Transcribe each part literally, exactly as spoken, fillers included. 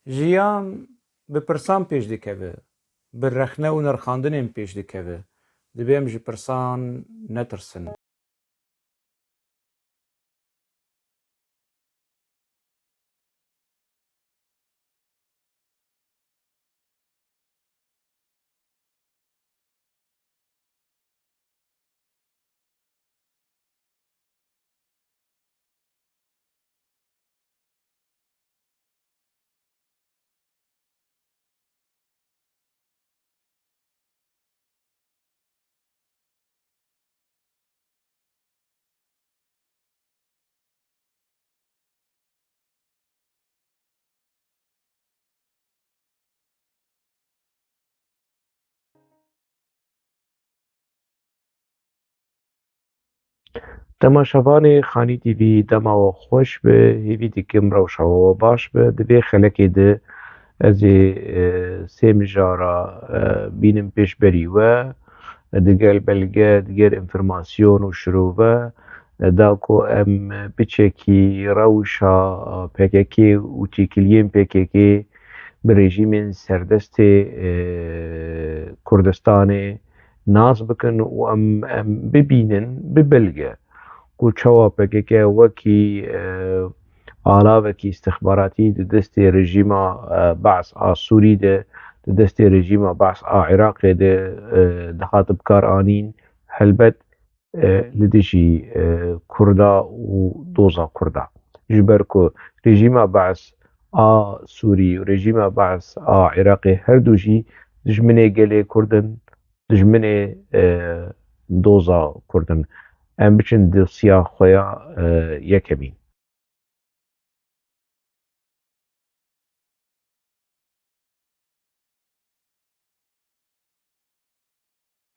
Jiyan bi pirsan pêş dikeve, bi rexne û nirxandinên pêş dikeve. Divê em ji pirsan netirsin. Temaşevanê Xanî T V, dema we xweş be, hêvî dikim rewşa we baş be. Di vê xelekê de ez ê, e, sê mijara, e, bînim pêşberî we, digel belge, digel înformasyon û şirove, e, da ku em piçekî rewşa P K K û têkiliyên P K K bi rejîmên serdestê, e, Kurdistanê nas bikin û em, em bibînin bi belge ku çawa P K K wekî, e, alavekî îstixbaratî di destê rejîma, e, Baas a Sûrî de, di destê rejîma Baas a Iraqê de, e, dihat bi kar anîn. Helbet, e, li dijî, e, Kurda û doza Kurda. Ji ber ku rejîma Baas a Sûrî û rejîma Baas a Iraqê her du jî dijminê gelê Kurd in, dijminê, e, doza Kurd in. Em biçin dosya xwe ya, e, yekemîn.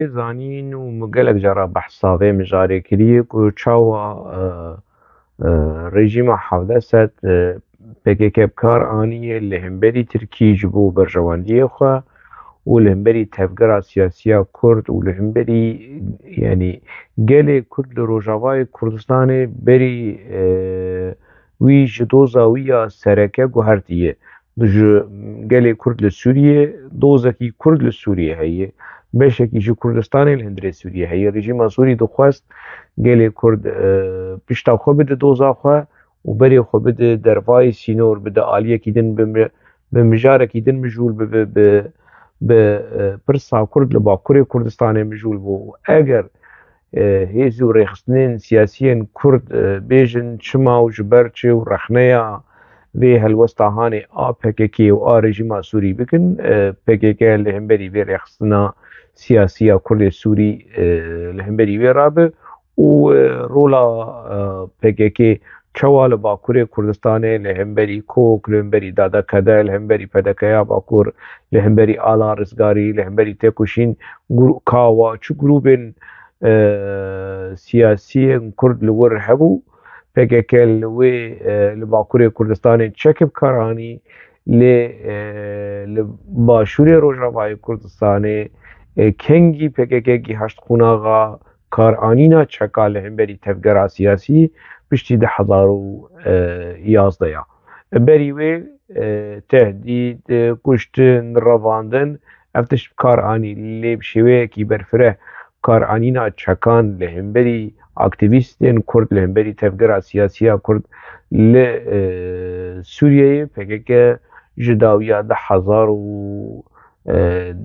Zanîn û min gelek cara behsa vê mijarê kiriye ku çawa, e, e, rejîma hevdeh sed, e, P K K bi kar aniye li hemberî Tirkî ji bo berjewendiyê xwe û li hemberî tevgera siyasî ya Kurd û li hemberî, yanî, gelê Kurd li Rojavayê Kurdistanê berî, e, wî ji doza wî ya sereke guhertiye. Ji gelê Kurd li Sûriyê, dozekî Kurd li Sûriyê heye. Beşekî ji Kurdistanê li hundirê Sûriyê heye. Rejîma Sûrî dixwest gelê Kurd, e, pişta xwe bide doza xwe û berê xwe bide dervayê sînor, bide aliyekî din, bi mi-, bi mijarekî din mijûl bibe, bi, bi, e, pirsa Kurd li Bakurê Kurdistanê mijûl bû. Eger, e, hêz û rêxistinên siyasiyên Kurd, e, bêjin çima û ji ber çi û rexneya vê helwesta hanê a P K K û a rejîma Sûrî bikin, e, P K K li hemberî vê rêxistina siyasî ya Kurdê Sûrî, e, li hemberî wê rabe û, e, rola, e, P K K çawa li Bakurê Kurdistanê li hemberî kok, li hemberî D D K D, li hemberî P D K ya Bakur, li hemberî Ala Rizgarî, li hemberî têkoşîn gru-, kawa çi grûbên, e, siyasiyên Kurd li wir hebû, P K K li wê, e, li Bakurê Kurdistanê çek bi kar anî, lê, e, li Başûrê Rojavayê Kurdistanê, e, kengî P K K gihaşt qonaxa karanîna çeka li hemberî tevgera siyasî piştî du hezar û yazdeh ya. Berî wê, e, tehdîd, e, kuştin, revandin, ev tişt bi kar anî, lê bi şêweyekî berfireh karanîna çekan li hemberî aktîvîstên Kurd, li hemberî tevgera siyasî ya Kurd li, e, Sûriyeyê P K K ji dawiya du hezar û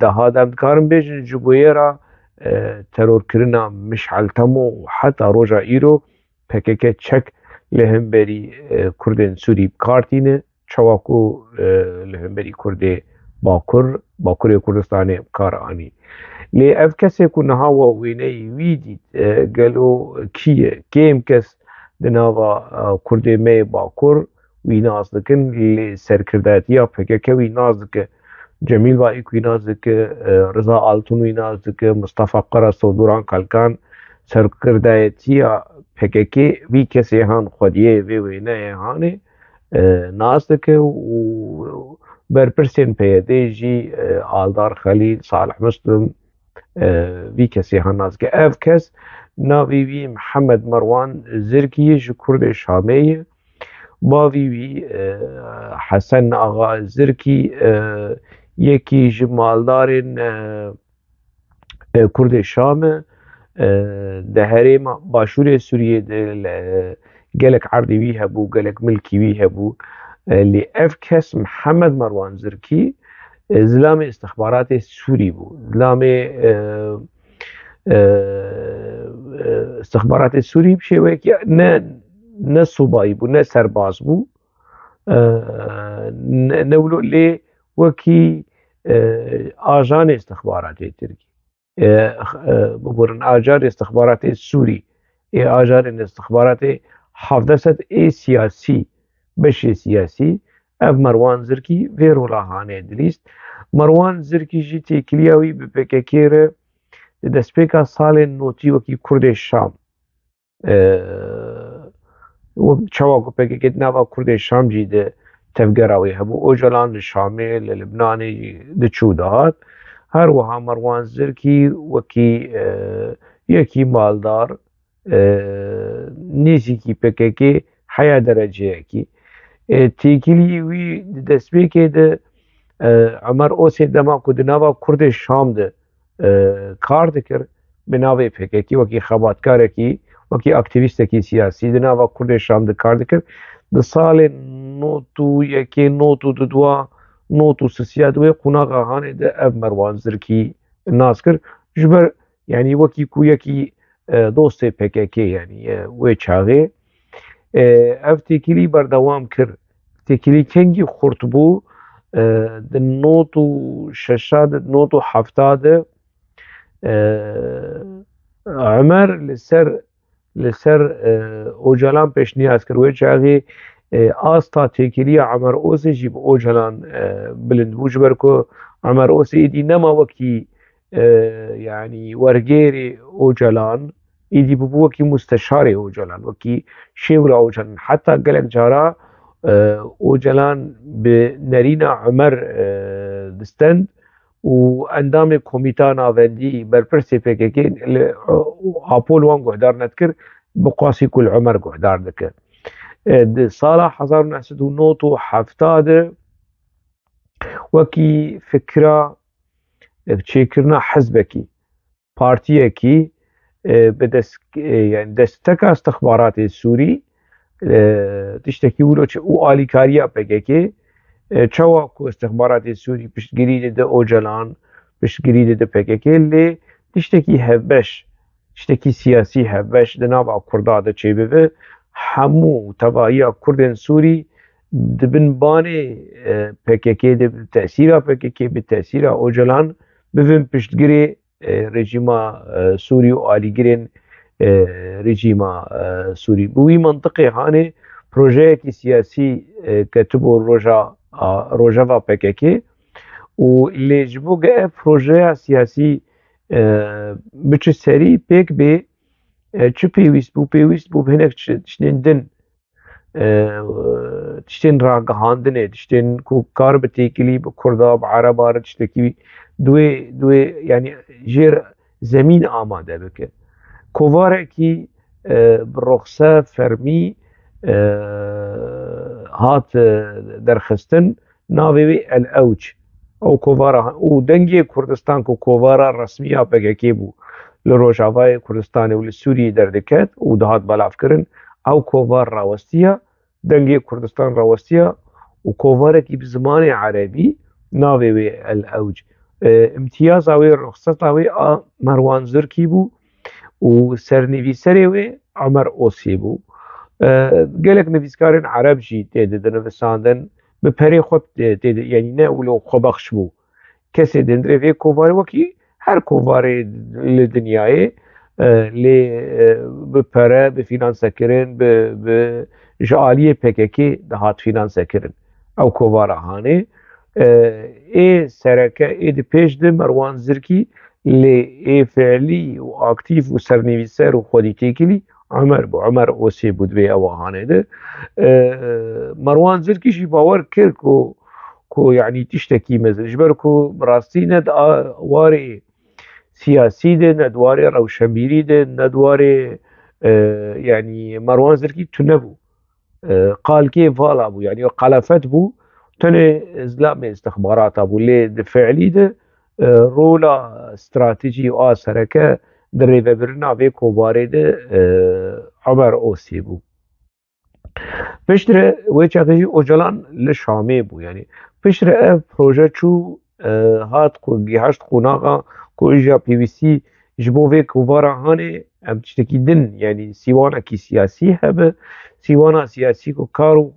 deha de em dikarin bêjin ji bo yê re, e, terorkirina Mişel Temo heta roja îro P K K çek li hemberî, e, Kurdên Sûrî bi kar tîne, çawa ku, e, li hemberî Kurdê Bakur, Bakurê Kurdistanê bi kar anî. Lê ev kesê ku niha we wêneyê wî dît, e, gelo kî ye? Kêm kes di nava, e, Kurdê me yê Bakur wî nas dikin, lê serkirdayetiya P K K wî nas dike. Cemîl Baîk wî nas dike, e, Riza Altun wî nas dike, Mustafa Karas û Duran Kalkan serkirdayetiya P K K vî kesê han xwediyê vê wêneyê hanê, e, nas dike û berpirsên P Y D'ê jî, e, Aldar Xelîl, Salih Muslim, e, vî kesê han nas dike. Ev kes navê wî Mihemed Merwan Zirkî ye, ji Kurdê Şamê ye. Bavî wî, e, Hesen Axa Zirkî, e, yekî ji maldarên, e, e, Kurdê Şam e. E, di herêma başûrê Sûriyê de li, gelek erdê wî hebû, gelek milkî wî hebû. E, lê ev kes Mihemed Merwan Zirkî, e, zilamê istixbaratê Sûrî bû. Zilamê, e, e, e, istixbaratê Sûrî bi şêweyekî ne, ne subayî bû, ne serbaz bû. E, ne, ne wilo lê wekî, e, ajanê istixbaratê Tirkî. E, e, biborin, ajanê istixbaratê Sûrî, ê ajanên istixbaratê hevdeh sed ê siyasî, beşê siyasî, ev Merwan Zirkî vê rola hanê dilîst. Merwan Zirkî jî têkiliya wî bi P K K re di destpêka salên notî wekî Kurdê Şam, e, wek çawa ku P K K di nava Kurdê Şam jî de tevgera wê hebû. Ocalan li Şamê, li Libnanê jî diçû dihat. Her wiha Merwan Zirkî wekî, e, yekî maldar, e, nêzîkî P K K heya dereceyekî. E, têkilî wî di destpêkê de, e, Omer Osê dema ku di nava Kurdê Şam de, e, kar dikir, bi navê P K K wekî xebatkarekî, wekî aktîvîstekî siyasî di nava Kurdê Şam de kar dikir. Di salên nod û yekê, nod û dudwa, nod û sisiya di wê qonaxa hanê de ev Merwan Zirkî nas kir. Ji ber, yanî wekî ku yekî, e, dostê P K K, yanî, e, wê çaxê, e, ev têkilî berdewam kir. Têkilî kengî xurt bû, e, di nod û şeşa de, nod û hefta de, e, Omer li ser, li ser, e, Ocalan pêşniyaz kir. Wê çaxê, e, asta têkiliya Omer Osê jî bi Ocalan, e, bilind bû. Ji ber ku Omer Osê êdî nema wekî, e, yanî wergêrê Ocalan, êdî bûbû wekî musteşarê Ocalan, wekî şêwra Ocalan. Heta gelek cara, e, Ocalan bi nerîna Omer, e, distend û endamê Komîta Navendî, berpirsê P K K li, e, Apol wan guhdar nedikir, bi qasî ku li Omer guhdar dike. E, di sala hezar û neh sed û nod û hefta de wekî fikra, e, çêkirina hizbekî, partiyekî, e, bi dest, e, yani desteka istixbaratê Sûrî, e, tiştekî wilo çi û alîkariya P K K, e, çawa ku istixbaratê Sûrî piştgirî dide Ocalan, piştgirî dide P K K, lê tiştekî hevbeş, tiştekî siyasî hevbeş di nava Kurda de çêbibe, hemû tevahiya Kurdên Sûrî di bin banê, e, P K K de, bi tesîra P K K, bi tesîra Ocalan bivin piştgirê, e, rejîma, e, Sûrî û alîgirên, e, rejîma, e, Sûrî. Bi wî mantiqê hanê projeyekî siyasî, e, ketibû roja, a, rojeva P K K û lê ji bo ge ev projeya siyasî, e, biçi serî pêk bê, e, çi pêwîst bû? Pêwîst bû bi hinek çi-, tiştên din, e, tiştên ragihandinê, tiştên ku kar bi têkilî, bi Kurda, bi Ereba re tiştekî duê, duê, yanî jêr zemîn amade bike. Kovarekî, e, bi ruxse fermî, e, hat, e, derxistin, navê wê El Ewc. Ew kovara û Dengê Kurdistan ku kovara resmî ya P K K bû, li Rojavayê Kurdistanê û li Sûriyê derdiket û dihat belavkirin, ew kovar rawestiya, Dengê Kurdistan rawestiya û kovarekî bi zimanê erebî, navê wê El Ewc. E, îmtiyaza wê, ruxseta wê a Merwan Zirkî bû û sernivîserê wê Omer Osê bû. E, gelek nivîskarên ereb jî tê de dinivisandin, bi perê xwe tê, tê de, yanî ne wilo xwebexş bû. Kesê di hundirê vê kovarê, wekî her kovarê li dinyayê, e, lê, e, bi pere, bi fînansekirin, bi, bi, ji aliyê P K K dihat fînansekirin. Ew kovara hanê, e, ê sereke, ê di pêş de Merwan Zirkî, lê ê fiilî û aktîf û sernivîser û xwedî têkilî Omer bû. Omer Osê bû di vê ewa hanê de. E, Merwan Zirkî jî bawer kir ku, ku, yanî tiştekî mezin, ji ber ku bi rastî ne di a-, warê siyasî de, ne di warê rewşenbîrî de, ne di warê, e, yanî Merwan Zirkî tune bû. e, qalkê vala bû, yanî qelefet bû, tenê zilamê istixbarata bû. Lê di fiilî de, e, rola stratejî a sereke di rêvebirina vê kovarê de, e, Omer Osê bû. Piştre wê çaxê jî Ocalan li Şamê bû. Yanî piştre ev proje çû, e, hat qu-, gihaşt qonaxa ku îja pêwîstî ji bo vê kovara hanê em tiştekî din, yanî sîwanekî siyasî hebe. Sîwana siyasî ku kar û,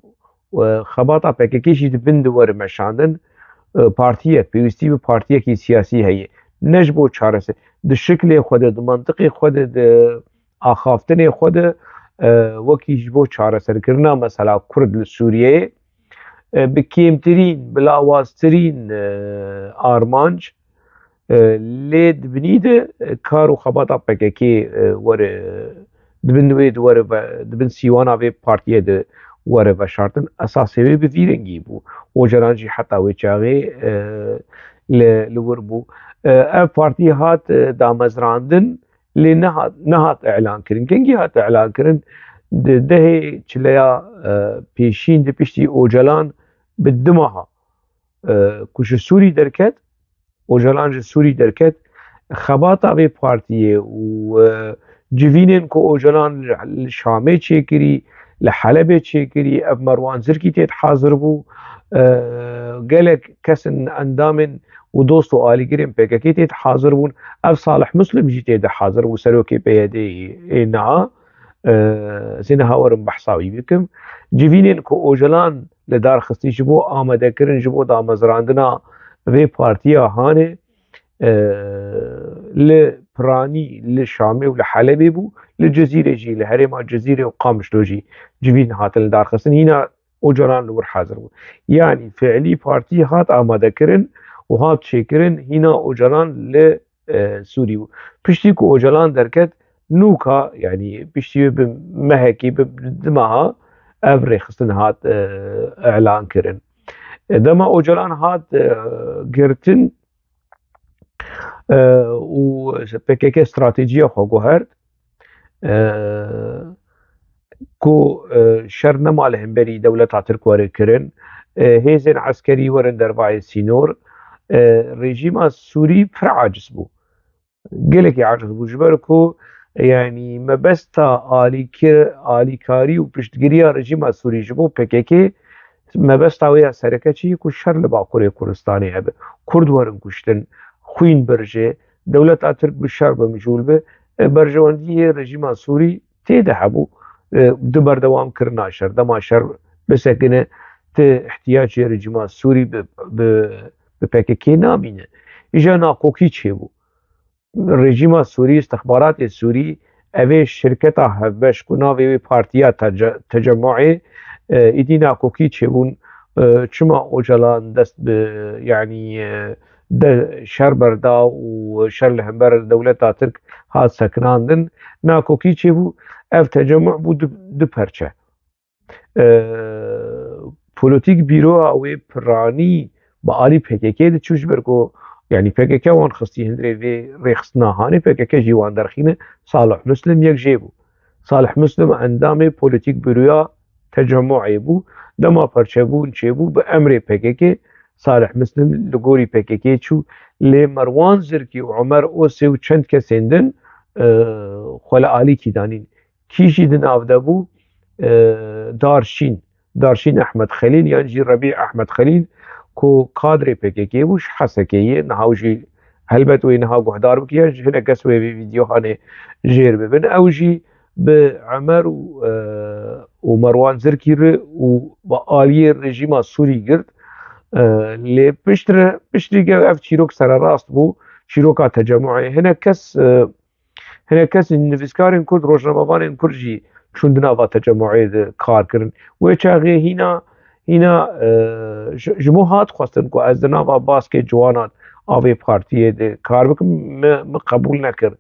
e, xebata P K K jî di bin de were meşandin, e, partiyek, pêwîstî bi partiyekî siyasî heye. Ne ji bo çareser, di şiklê xwe de, di mantiqê xwe de, di axaftinê xwe de, e, wekî ji bo çareserkirina mesela Kurd li Sûriyeyê, e, bi kêmtirîn, bi lawaztirîn, e, armanc, e, lê di binî de, e, kar û xebata P K K, e, were, di bin wê de were ve, di bin sîwana vê partiyê de were veşartin. Esasê wê bi vî rengî bû. Ocalan jî heta wê çaxê, e, li, li wir bû. E, ev partî hat, e, damezrandin, lê nehat, nehat îlan kirin. Kengî hat îlan kirin? Di dehê çileya, e, pêşîn de piştî Ocalan bi du meha, e, ku ji Sûrî derket, Ocalan ji Sûrî derket, xebata vê partiyê û, e, civînên ku Ocalan li, li Şamê çêkirî, li Helebê çêkirî, ev Merwan Zirkî tê de hazir bû, e, gelek kesin endamên û dost û alîgirên P K K tê de hazir bûn. Ev Salih Muslim jî tê de hazir bû, serokê P Y D'yê ê niha. E, ez ê niha werim behsa wî bikim. Civînên ku Ocalan li dar xistî ji bo amadekirin, ji bo damezrandina vê partiya hanê, e, li Piranî, li Şamê û li Helebê bû, li Cizîrê jî, li herêma Cizîrê û Qamişlo jî civîn hatin li dar xistin. Hîna Ocalan li wir hazir bû. Yanî fiilî partî hat amadekirin û hat çêkirin, hîna Ocalan li, e, Sûrî bû. Piştî ku Ocalan derket, nûka, yanî piştî wê bi mehekî, bi, bi du meha ev rêxistin hat, e, îlan kirin. E, dema Ocalan hat, e, girtin, e, û P K K stratejiya xwe guhert, e, ku, e, şer nema li hemberî dewleta Tirk were kirin, e, hêzên eskerî werin dervayê sînor, e, rejîma Sûrî pir aciz bû. Gelekî aciz bû, ji ber ku, yanî, mebesta alîkir-, alîkarî û piştgiriya rejîma Sûrî ji bo P K K, mebesta wê ya sereke çi ye ku şer li Bakurê Kurdistanê hebe, Kurd werin kuştin, xwîn birjê, dewleta Tirk bi şer bi mijûl be, e, berjewendiyê rejîma Sûrî tê de hebû. E, di berdewam kirina şer, dema şer bisekine, ti ihtiyacê rejîma Sûrî bi, bi, bi P K K namîne. Îja nakokî çêbû. Rejîma Sûrî, istixbaratê Sûrî, evê şirketa hevbeş ku navê wê partiya Tece-, Tecemmu'ê, e, îdî nakokî çêbûn, e, çima Ocalan dest bi, yanî, e, de şer berda û şer li hember dewleta Tirk hat sekinandin, nakokî çêbû, ev Tecemmu bû du, du perçe. E, polîtîk bîroya wê piranî bi alî P K K diçû, ji ber ku, yanî, P K K wan xistî hundirê vê rêxistina hanê, P K K jî wan derxîne, Salih Muslim yek jê bû. Salih Muslim endamê polîtîk bîroya Tecemmu'ê bû. Dema perçebûn çêbû, bi emrê P K K Salih Muslim li gorî P K K çû, lê Merwan Zirkî û Omer Osê û çend kesên din, e, xwe li alîkî danîn. Kî jî di nav de bû? E, Darşîn, Darşîn Ehmed Xelîl yan jî Rebî Ehmed Xelîl, ku kadrê P K K bû, ji Hesekê ye, niha jî helbet wê niha guhdar bike, yan jî hinek kes wê vê vîdyohanê jêr bibin. Ew jî bi Emer û, e, û Merwan Zirkî re û bi aliyê rejîma Sûrî girt. E, lê piştre, piştî ge ev çîrok sererast bû, çîroka Tecemmu'ê. Hinek kes, e, Hinek kes nivîskarên Kurd, rojnamevanên Kurd jî çûn di nava Tecemmu'ê de kar kirin. Wê çaxê hîna, hîna, e, ji, ji min hat xwestin ku ez di nava baskê ciwanan a vê partiyê de kar bikim, min, min qebûl nekir.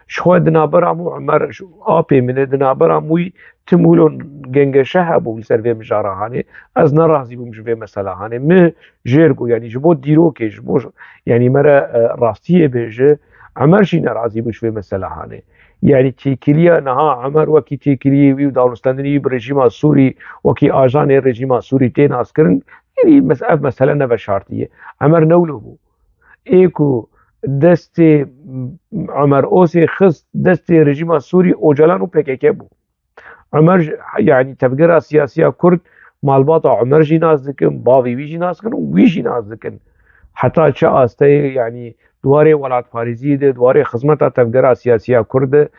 Ji xwe di navbera min û Emer, ji apê min e, di navbera min wî tim wilo gengeşe hebû li ser vê mijara hanê. Ez nerazî bûm ji vê mesela hanê. Min jêr got, yanî ji bo dîrokê, ji bo, yanî me re, e, rastiyê bêje, Emer jî nerazî bû ji vê mesela hanê. Yanî têkiliya niha Emer wekî têkiliyê wî û danûstendinê wî bi rejîma Sûrî, wekî ajanê rejîma Sûrî tê naskirin, yanî mes-, ev mesele ne veşartî ye. Emer ne wilo bû. Ê ku destê Emer Osê xist destê rejîma Sûrî, Ocalan û P K K bû. Emer ji, yanî tevgera siyasiya Kurd, malbata Emer jî nas dikin, bavê wî jî nas dikin û wî jî nas dikin. Heta çi asteyê, yanî di warê welatparêziyê de, di warê xizmeta tevgera siyasiya Kurd de,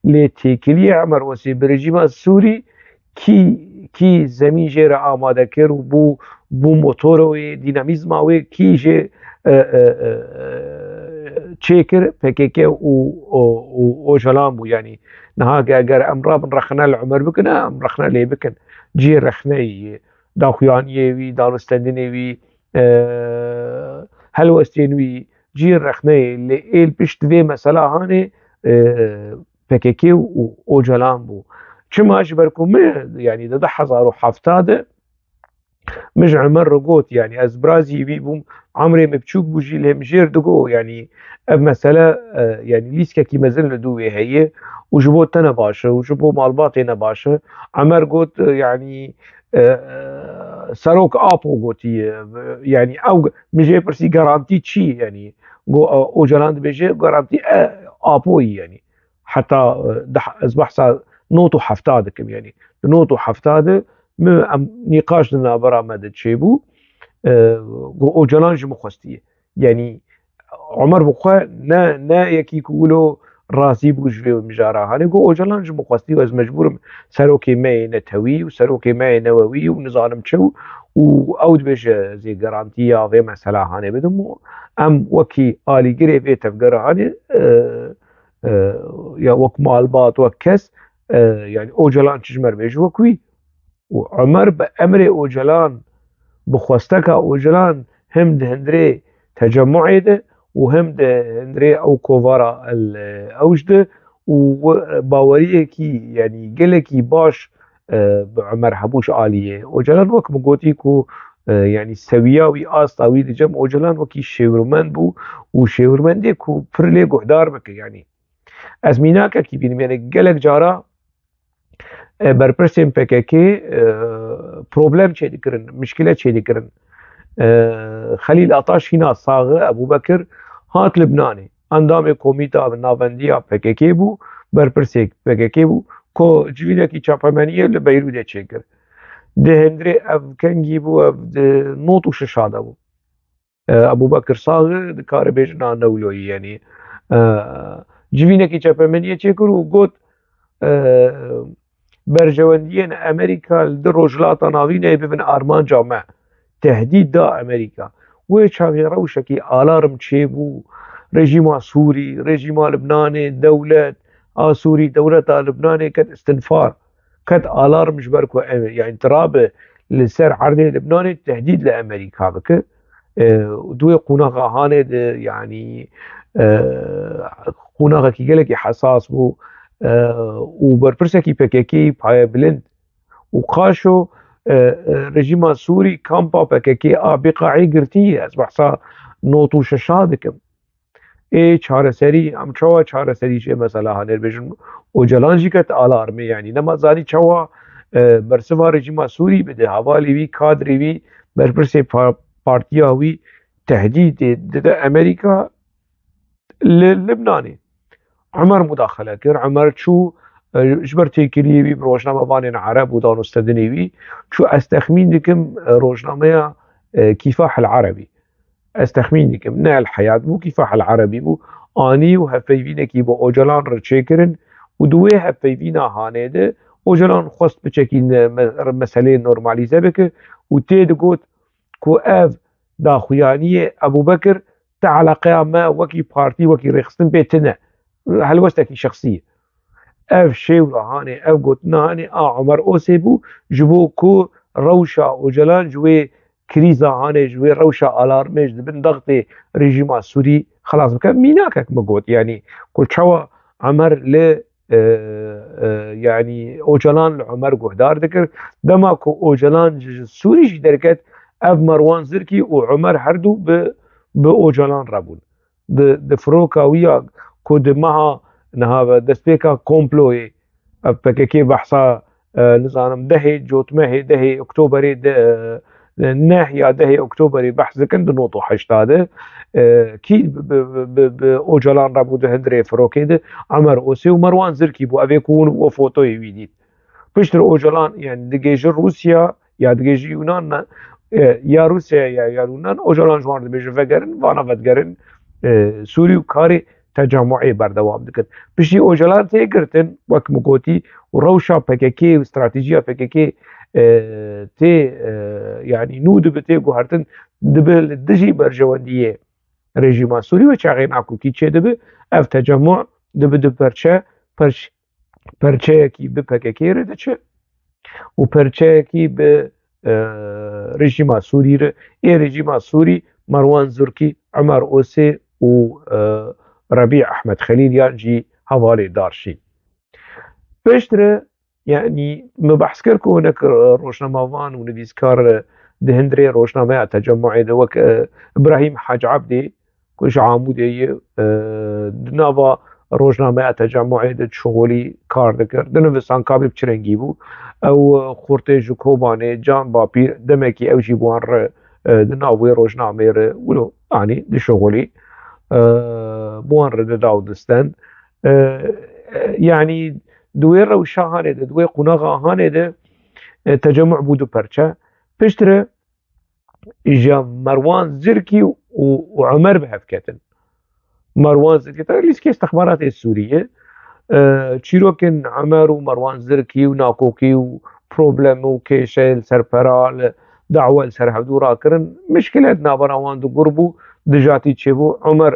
lê têkiliyê Emer Osê bi rejîma Sûrî kî, kî zemîn jê re amade kir û bû, bû motoro wê, dînamîzma wê, kî jê, e, e, e, çêkir, P K K û, û, û Ocalan bû. Yanî niha ge-, eger em rabin rexne li Emer bikin, em rexne lê bikin. Cihê rexneyê ye. Daxuyaniyê wî, danûstendinê wî, e, helwestên wî, cihê rexneyê. Lê êl pişt vê mesela hanê, e, P K K û Ocalan bû. Çima? Ji ber ku min, yanî di du hezar û hevdeh de, min ji Emer re got, yanî ez birazî wî bûm, emrê min biçûk bû jî, lê min jê re digot, yanî ev mesele, e, yanî lîskekî mezin li dû wê heye û ji bo te ne baş e û ji bo malbatê ne baş e. Emer got, e, yanî, e, e, Serok Apo gotiye, e, yanî ew, min jê pirsî garantî çi, yanî go, e, Ocalan dibêje garantî, e, Apoyî, yanî heta, e, deh, ez behsa nod û hevdeh dikim, yanî di nod û hevdeh de min, em nîqaş di navbera me de çêbû, e, got Ocalan ji min xwestiye. Yanî Omer bi xwe ne, ne yekî ku wilo razî bû ji vê mijara hanê, got Ocalan ji min xwestiye û ez mecbûr im serokê me yê netewî û serokê me yê newewî û nizanim çi û, û ew dibêje ez ê garantiya vê mesela hanê bidim û em wekî alîgirê vê tevgera hanê, e, e, ya wek malbat, wek kes, e, yanî Ocalan çi ji me re bêje wek wî. Û Omer bi emrê Ocalan, bi xwesteka Ocalan hem di hundirê tecemmuê de û hem di hundirê ew kovara El Ewc de û baweriyekî, yanî gelekî baş, e, bi Omer hebû ji aliyê Ocalan. Wek min gotî ku, e, yanî sewiya wî, asta wî di cem Ocalan wekî şêwirmend bû û şêwirmendê ku pir lê guhdar bike, yanî. Ez mînakekî bînim, yanî gelek cara, e, berpirsên P K K, e, problem çêdikirin, mişkile çêdikirin. E, Xelîl Ataş hîna sax e, Ebûbekir hat Libnanê. Endamê komîta navendiya P K K bû, berpirsê P K K bû, ku civînekî çapemeniyê li Beyrûdê çêkir. Di hundirê ev kengî bû, ev di nod û şeşa de bû. E, Ebûbekir Saxi dikare bêje na newloyî, yanî, e, civînekî çepemeniyê çêkir û got, e, berjewendiyên Amerîka li di Rojhilata Navîn ê bibin armanca me. Tehdîd da Amerîka. Wê çaxê rewşekî alarm çêbû. Rejîma Sûrî, rejîma Libnanê, dewlet a Sûrî, dewleta Libnanê ket istinfar. Ket alarm ji ber ku em, yanî tirabe li ser erdê Libnanê tehdîd li Amerîka bike. E, û di wê qonaxa hanê de, yanî, e, qonaxekî gelekî hesas bû, e, û berpirsekî P K K paye bilind û qaşo, e, e, rejîma Sûrî kampa P K K a Bîqaî girtî, ez behsa nod û şeşa dikim. Ê çareserî, em çawa çareserî jê mesela hanê dibêjin, Ocalan jî ket alarmê, yanî nema zanî çawa, e, bersiva rejîma Sûrî bide, hevalê wî, kadrê wî, berpirsê pa-, partiya wî tehdîdê dide Amerîka li Libnanê. Emer mudaxele kir, Emer çû, e, ji ber têkiliyê wî bi rojnamevanên Ereb û danûstendinê wî çû, ez texmîn dikim, e, rojnameya, e, Kîfah El Erebî. Ez texmîn dikim, ne El Heyat bû, Kîfah El Erebî bû, anî û hevpeyvînekî bi Ocalan re çêkirin û di wê hevpeyvîna hanê de Ocalan xwest biçekî ne-, me-, meseleyê normalîze bike û tê digot ku ev daxuyaniyê Ebûbekir ti eleqeya me wekî partî, wekî rêxistin pê tune. Helwestekî şexsî ye. Ev şêwra hanê, ev gotina hanê a Omer Osê bû, ji bo ku rewşa Ocalan ji wê krîza hanê, ji wê rewşa alarmê ji di bin dextê rejîma Sûrî xelas bike. Mînakek min got, yanî ku çawa Omer li, e, e, yanî Ocalan li Omer guhdar dikir. Dema ku Ocalan ji, ji Sûrî jî derket, ev Merwan Zirkî û Omer herdu bi, bi Ocalan re bûn. Di, di firoka wî ya ku di meha niha ve destpêka komployê, ev P K K behsa, e, nizanim dehê cotmehê, dehê Oktoberê de, e, neh ya dehê Oktoberê behs dikin di nod û heşta de, e, kî bi, bi, bi, bi, bi Ocalan re bû di hundirê firokê de, Emer Osê û Merwan Zirkî bû. Ev ê ku hûn o fotoyê wî dît. Piştre Ocalan, yani digêje Rûsya ya digêje Yunan ne, e, ya Rûsya ya, ya Yunan, Ocalan ji wan re dibêje vegerin, vana vedigerin, e, Sûrî û karê tecamuê berdewam dikin. Piştî Ocalan tê girtin, wek min gotî, û rewşa P K K û stratejiya P K K, e, tê, e, yani nû dibe tê guhertin, dibe li dijî berjewendiyê rejîma Sûrî ve çaxê nakokî çêdibe, ev tecamu dibe du perçe, perç-, perçeyekî bi P K K re diçe û perçeyekî bi, e, rejîma Sûrî re. Ê rejîma Sûrî Merwan Zurkî, Emer Osê û, e, Rebî Ehmed Xelîl yan jî hevalê Darşîn. Piştre, yani, me behs kir ku hinek rojnamevan û nivîskar, e, di hundirê rojnameya Tecamuê de wek, e, Îbrahîm Hacî Ebdî, ku ji Amûdê ye, e, di nava rojnameya Tecamuê de çixolî kar dikir. Dinivisan ka bê bi çi rengî bû. Ew, e, xurtê ji Kobanê, Can Bapîr, demekî ew jî bi wan re, e, di nav wê rojnameyê re wilo, yanî dişixolî, e, bi wan re dida û distend. E, e, yanî di wê rewşa hanê de, di wê qunaxa hanê de, e, Tecemû bû du perçe. Piştre ji Merwan Zirkî û, û Emer bi hev ketin. Merwan Zirkî, te lîstikê istixbaratê Sûrî ye. E, çîrokên Emer û Merwan Zirkî û nakokî û problem û kêşe li ser pera, li dawa li ser hevdû rakirin. Mişkile di navbera wan du gur bû, dijatî çêbû. Emer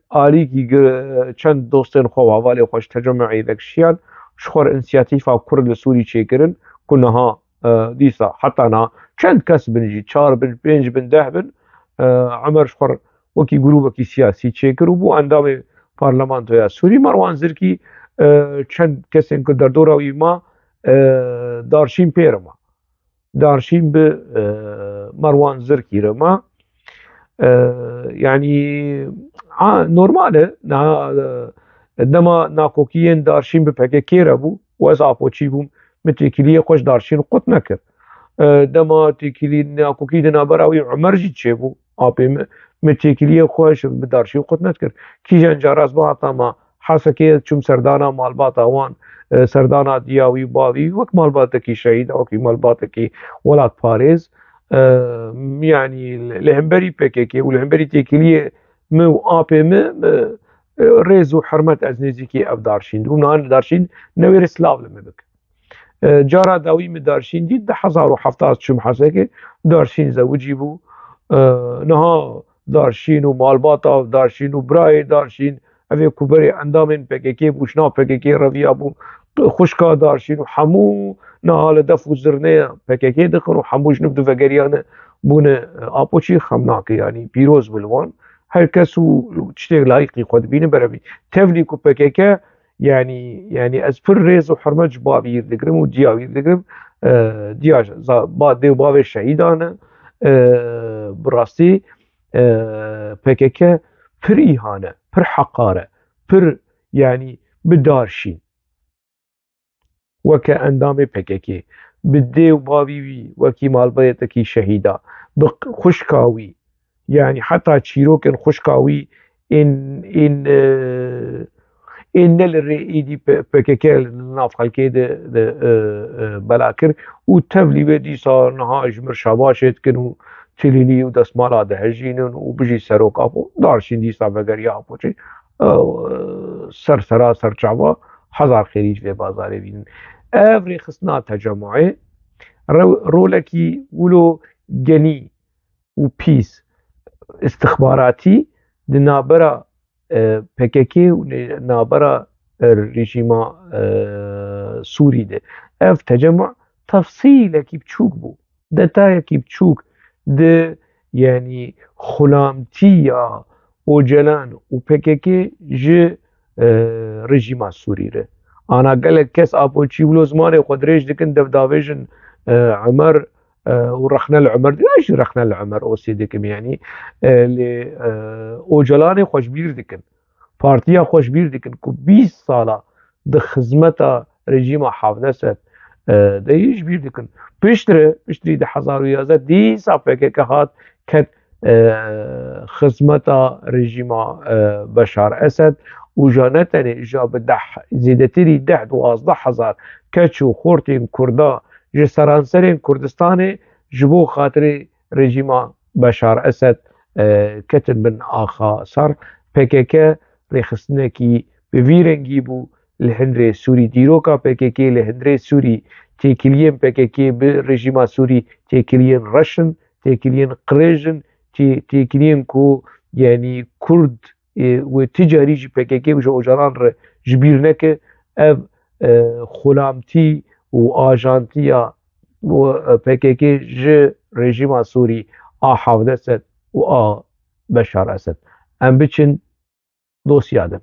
alîkî gi-, çend dostên xwe û hevalê xwe ji Tecemûê vekişiyan, ji xwe re însiyatîfa Kurd li Sûrî çêkirin, ku niha, e, dîsa heta niha çend kes bin jî, çar bin, pênc bin, deh bin, e, Emer ji xwe re wekî grûbekî siyasî çêkir û bû endamê parlamentoya Sûrî. Merwan Zirkî, e, çend kesên ku derdora wî ma, e, Darşîn pê re ma. Darşîn bi, e, Merwan Zirkî re ma. E, yanî, a, normal e. Niha, e, dema nakokiyên Darşîn bi P K K re bû û ez Apoçî bûm, min têkiliyê xwe ji Darşîn qut nekir. E, dema têkilî nakokî di navbera wî Umer jî çêbû, apê min, min têkiliyê xwe ji bi Darşîn qut nedikir. Kîjan cara ez bihata ma Hesekê, ez çûm serdana malbata wan, e, serdana diya wî, bavî, wek malbatekî şehîd, wekî malbatekî welatparêz, e, yanî li hemberî P K K û li hemberî têkiliyê min û apê min, e, e, rêz û hurmet ez nêzîkî ev Darşîn dibûm. Niha Darşîn newêre silav li min bike. E, cara dawî min Darşîn dît, di hezar û heft ez çûm Hesekê, Darşîn zewicî bû. E, niha Darşîn û malbata Darşîn û birayê Darşîn, ev ê ku berê endamên P K K bû, ji nav P K K reviya bû, xwişka Darşîn û hemû niha li def û zirnê P K K dixin û hemû ji nû di vegeriyane bûne, e, Apoçî xem nake, yanî pîroz bû li wan. Her kes û tiştê layîqî xwe dibîne berevî. Tevlî ku P K K, yanî, yanî ez pir rêz û hurmet ji bavî yîr digirim û diya wî digirim. E, diya za-, ba-, dê û bavê şehîdan e. E, bi rastî, e, P K K pir îhan e, pir heqar e, pir, yanî bi Darşîn. Weke endamê P K K, bi dê û bavî wî wekî malbatekî şehîda, bi q-, xwişka wî, yanî heta çîrokên xwişka wî ên, ên, e, ên ne li rê êdî P-, P K K li nav xelkê de, de, e, e, bela kir û tevlî wê dîsa niha ji mir şabaşê dikin û tilîlî û destmala dihejînin û bijî serok Apo, Darşîn dîsa vegeriya Apoçî, e, ser sera ser çava hezar xêrî ji vê bazarê bînin. Ev rêxistina Tecemûê rew-, rolekî wilo genî û pîs istixbaratî di navbera, e, P K K û nê-, navbera, e, rejîma, e, Sûrî de. Ev Tecemû tefsîlekî biçûk bû, detayekî biçûk di, yanî, xulamtiya Ocalan û P K K ji, e, rejîma Sûrî re. Ana gelek kes Apoçî wilo zimanê xwe dirêj dikin, dev davêjin, e, Emer, e, û rexne li Emer, ez jî rexne li Emer Osê dikim, yanî, e, lê, e, Ocalanê xwe ji bîr dikin. partiya xwe ji bîr dikin ku bîst sala di xizmeta rejîma Hafid Esed, e, de yî ji bîr dikin. Piştre, piştrî di hezar û yazdeh dîsa P K K hat ket, e, xizmeta rejîma, e, Beşar Esed û ja ne tenê ja bi deh, zêdetirî deh duwazdeh hezar keç û xortên Kurda ji seranserên Kurdistanê ji bo xatirê rejîma Beşar Esed, e, ketin bin axa sar. P K K rêxistinekî bi vî rengî bû li hundirê Sûrî. Dîroka P K K li hundirê Sûrî, têkiliyên P K K bi rejîma Sûrî têkiliyên reş in, têkiliyên qirêj in, tê-, têkiliyên ku, yanî Kurd, e, wê ti carî jî P K K û ji Ocalan re ji bîr neke. Ev, e, xulamtî û ajantiya û, e, P K K ji rejîma Sûrî a Hafid Esed û a Beşar Esed. Em biçin dosya din.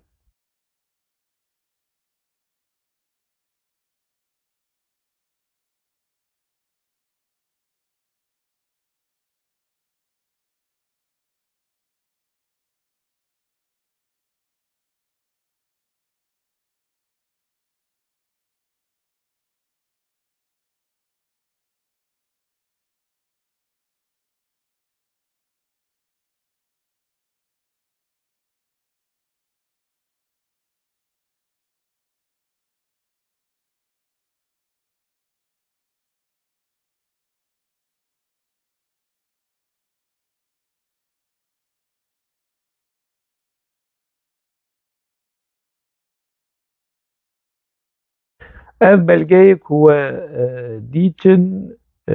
Ev belgeyê ku we, e, dîtin, e,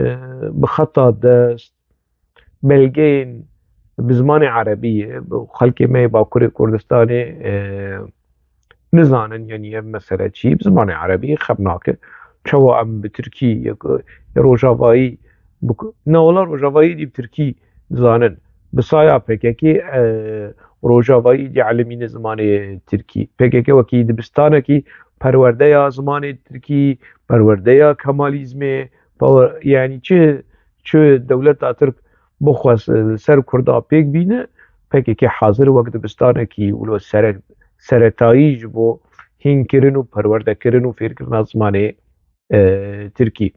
bi xeta dest, belgeyên bi zimanê erebî ye, bi xelkê me yê Bakurê Kurdistanê, e, nizanin, yanî ev mesele çi, bi zimanê erebî xem nake. Çawa em bi tirkî, ya, ya rojavayî, bi ku-, ne wala rojavayî dî bi tirkî dizanin. Bi saya P K K, e, rojavayî dî elimîne zimanê tirkî. P K K wekî dibistanekî perwerdeya zimanê tirkî, perwerdeya Kemalîzmê, pawe-, yanî çi, çi dewleta Tirk bixwest, e, li ser Kurda pêk bîne, P K K hazir wek dibistanekî wilo sere-, seretayî ji bo hînkirin û perwerdekirin û fêrkirina zimanê, e, tirkî.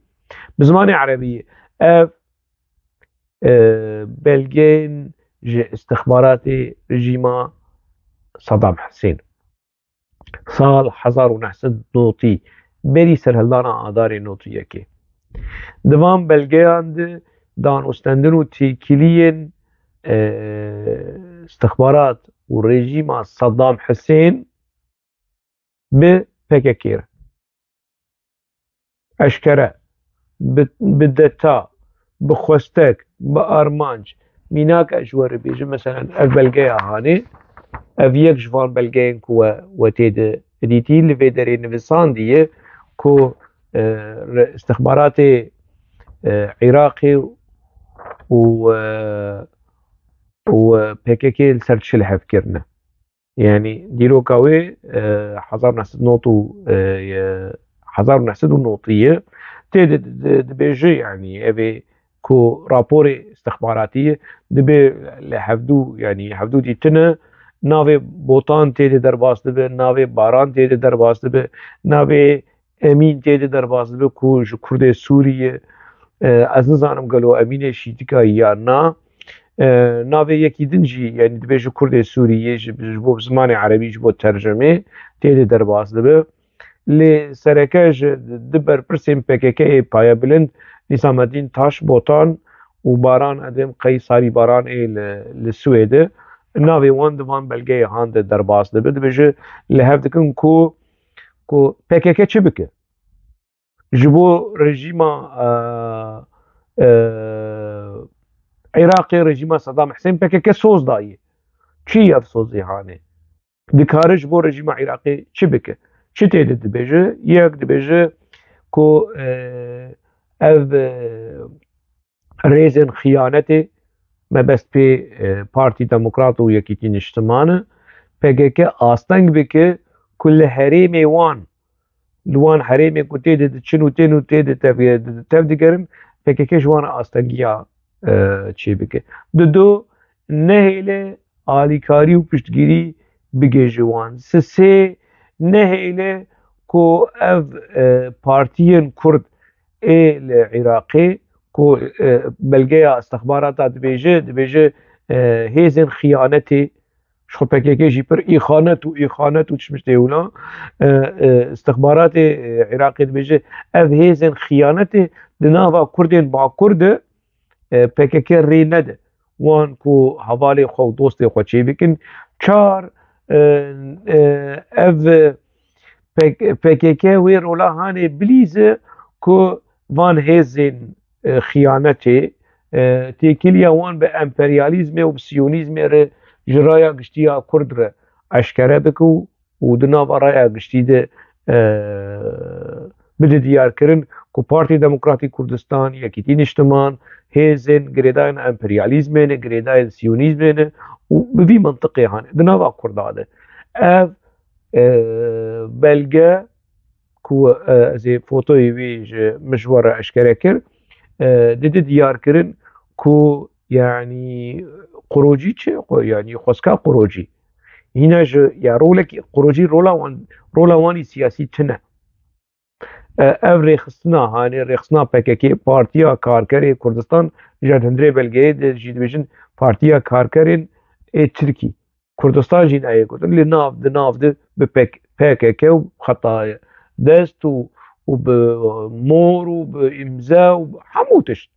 Bi zimanê erebî ev, e, belgeyên ji istixbaratê rejîma Saddam Husên. Sal hezar û neh sed notî, berî serhildana Adarê notî yekê. Di van belgeyan de danûstendin û têkiliyên, e, istixbarat û rejîma Saddam Husên bi P K K re. Eşkere, bi, bi deta, bi xwestek, bi armanc, mînak ez ji we re bêjim, meselen, ev belgeya hanê, ev yek ji van belgeyên ku we, we tê de dîtî, li vê derê nivisandiye ku, e, re-, istixbaratê, e, Iraqê û, e, û P K K li ser çi li hev kirine. Yanî dîroka wê, e, hezar neh sed nod û, e, ye, hezar neh sed û nod ye. Tê di, di, dibêje, yanî ev ê ku raporê istixbaratî ye, dibê li hevdû, yanî hevdû dîtine, navê Botan tê de derbas dibe, navê Baran tê de derbas dibe, navê Emîn tê de derbas dibe ku ji Kurdê Sûrî ye. E, ez nizanim gelo Emînê Şîtika ya na. E, navê yekî din jî, yanî dibê ji Kurdê Sûrî ye, ji, ji bo zimanê erebî, ji bo tercemê tê de derbas dibe. Lê sereke ji di berpirsên P K K yê payebilind Nîzameddîn Taş, Botan û Baran Edem Qeysarî Baran ê li, li Swêde. Navê wan di van belgeyê han de derbas dibe. Dibêje li hev dikin ku ku P K K çi bike? Ji bo rejîma, e, e, Iraqê, rejîma Saddam Husên P K K soz daye. Çi ye ev sozê hanê? Dikare ji bo rejîma Iraqê çi bike? Çi tê de dibêje? Yek dibêje ku, e, ev, e, rêzên xiyanetê mebest pê, e, Partî Demokrat û Yekîtî Niştiman e, P K K asteng bike ku li herêmê wan, li wan herêmê ku tê de diçin û tên û tê de tev, tev digerin, P K K ji wan re astengiya, e, çê bike. Dido, nehêle alîkarî û piştgirî bigihêje wan. Sisê nehêle ku ev, e, partiyên Kurd ê li Iraqê ku, e, belgeya istixbarata dibêje, dibêje, e, hêzên xiyanetê, ji xwe P K K jî pir îxanet û îxanet û tişmiştê wina, e, e, istixbaratê, e, Iraqê dibêje, ev hêzên xiyanetê di nava Kurdên Bakur de, e, P K K rê nede wan ku hevalê xwe û dostê xwe çêbikin. Çar, e, e, ev P K K wê rola hanê bilîze ku van hêzên, e, xiyanetê, e, têkiliya wan bi emperyalîzmê û bi siyonîzmê re ji raya giştî ya Kurd re eşkere bike û û di nava raya giştî de, e, bide diyarkirin ku Partî Demokratîk Kurdistan, Yekîtî Niştiman, hêzên girêdayên emperyalîzmê ne, girêdayên siyonîzmê ne û bi vî mintiqê hane di nava Kurda de. Ev, e, belge ku, e, ez ê fotoyê wî ji min ji we re eşkere kir, e, dide diyarkirin ku, yanî, qurocî çi? Qu-, yanî xwezka qurocî. Hîna ji, ya rolekî qurocî rola wan, rola wanî siyasî tune. E, ev rêxistina hanê, rêxistina P K K, Partiya Karkerê Kurdistan, ji hundirê belgeyê de jî dibêjin Partiya Karkerên ê Tirkî. Kurdistan jî nayê gotin, li nav, di nav de bi P K K û xeta dest û, û bi mor û bi îmze û bi hemû tişt.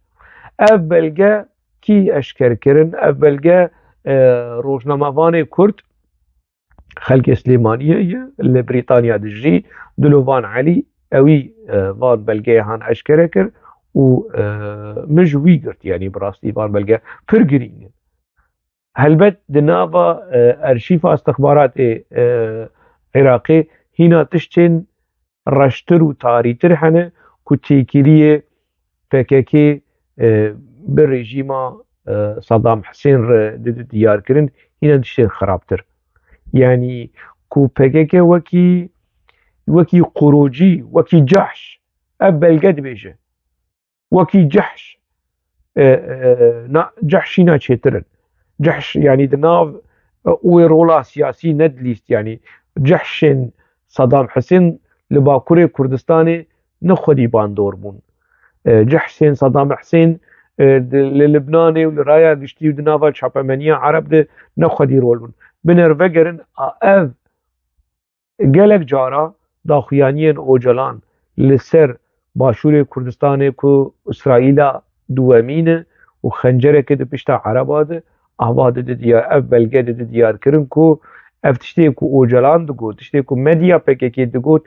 Ev belge kî eşker kirin? Ev belge, e, rojnamevanê Kurd, xelkê Silêmaniyê ye, li Brîtanya dijî, Dilovan Elî, ewî, e, van belgeyê han eşkere kir û, e, min ji wî girt, yanî bi rastî van belge pir girîng in. Helbet di nava, e, arşîfa istixbaratê, e, Iraqê hîna tiştên reştir û tarîtir hene ku têkiliyê P K K, e, bi rejîma, e, Saddam Husên re dide diyarkirin, hîna tiştên xirabtir. Yanî ku P K K wekî, wekî qurocî, wekî cehş, ev belge dibêje. Wekî cehş, e, e, na, cehşîna çêtir in. Cehş, yanî di nav, e, wê rola siyasî nedilîst, yanî cehşên Saddam Husên li Bakurê Kurdistanê ne xwedî bandor bûn. E, cehşên Saddam Husên, e, di, li Libnanê û li raya giştî û di nava çapemeniya Ereb de ne xwedî rol bûn. Binêr vegerin, a, ev Gelek cara daxuyaniyên Ocalan li ser Başûrê Kurdistanê ku Îsraîla duwemîn e û xencereke di pişta Ereba de, ava dide diyar, ev belge dide diyar kirin ku ev tiştê ku Ocalan digot, tiştê ku medya P K K digot,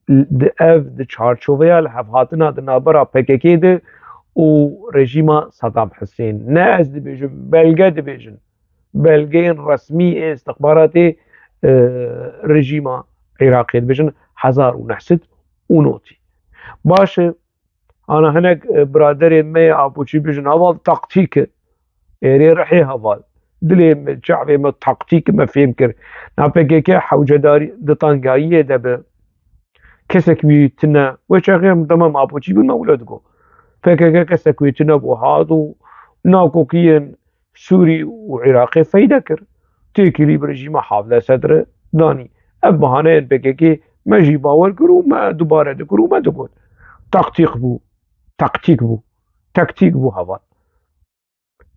di, ev di çarçoveya li hevhatina di navbera P K K de û rejîma Saddam Husên. Ne ez dibêjim, belge dibêjin. Belgeyên resmî ê istixbaratê, e, rejîma Iraqê dibêjin hezar û neh sed û notî. Baş e, ana hinek, e, biraderên me yê Apoçî bêjin, heval taktîk e. Êrê rihê heval. Dilê me, çavê me taktîk me fêm kir. Na P K K hewcedarî di tengayiyê de be. Kesek wî tune. Wê çaxê em dema me Apoçî bûn, me wilo digot. P K K kesek wî tune bû, hat û nakokiyên Sûrî û Iraqê feyde kir. Têkilî bi rejîma Hafid Esed re danî. Ev bahaneyên P K K me jî bawer kir û me dubare dikir û me digot. Taktîk bû. Taktîk bû. Taktîk bû heval.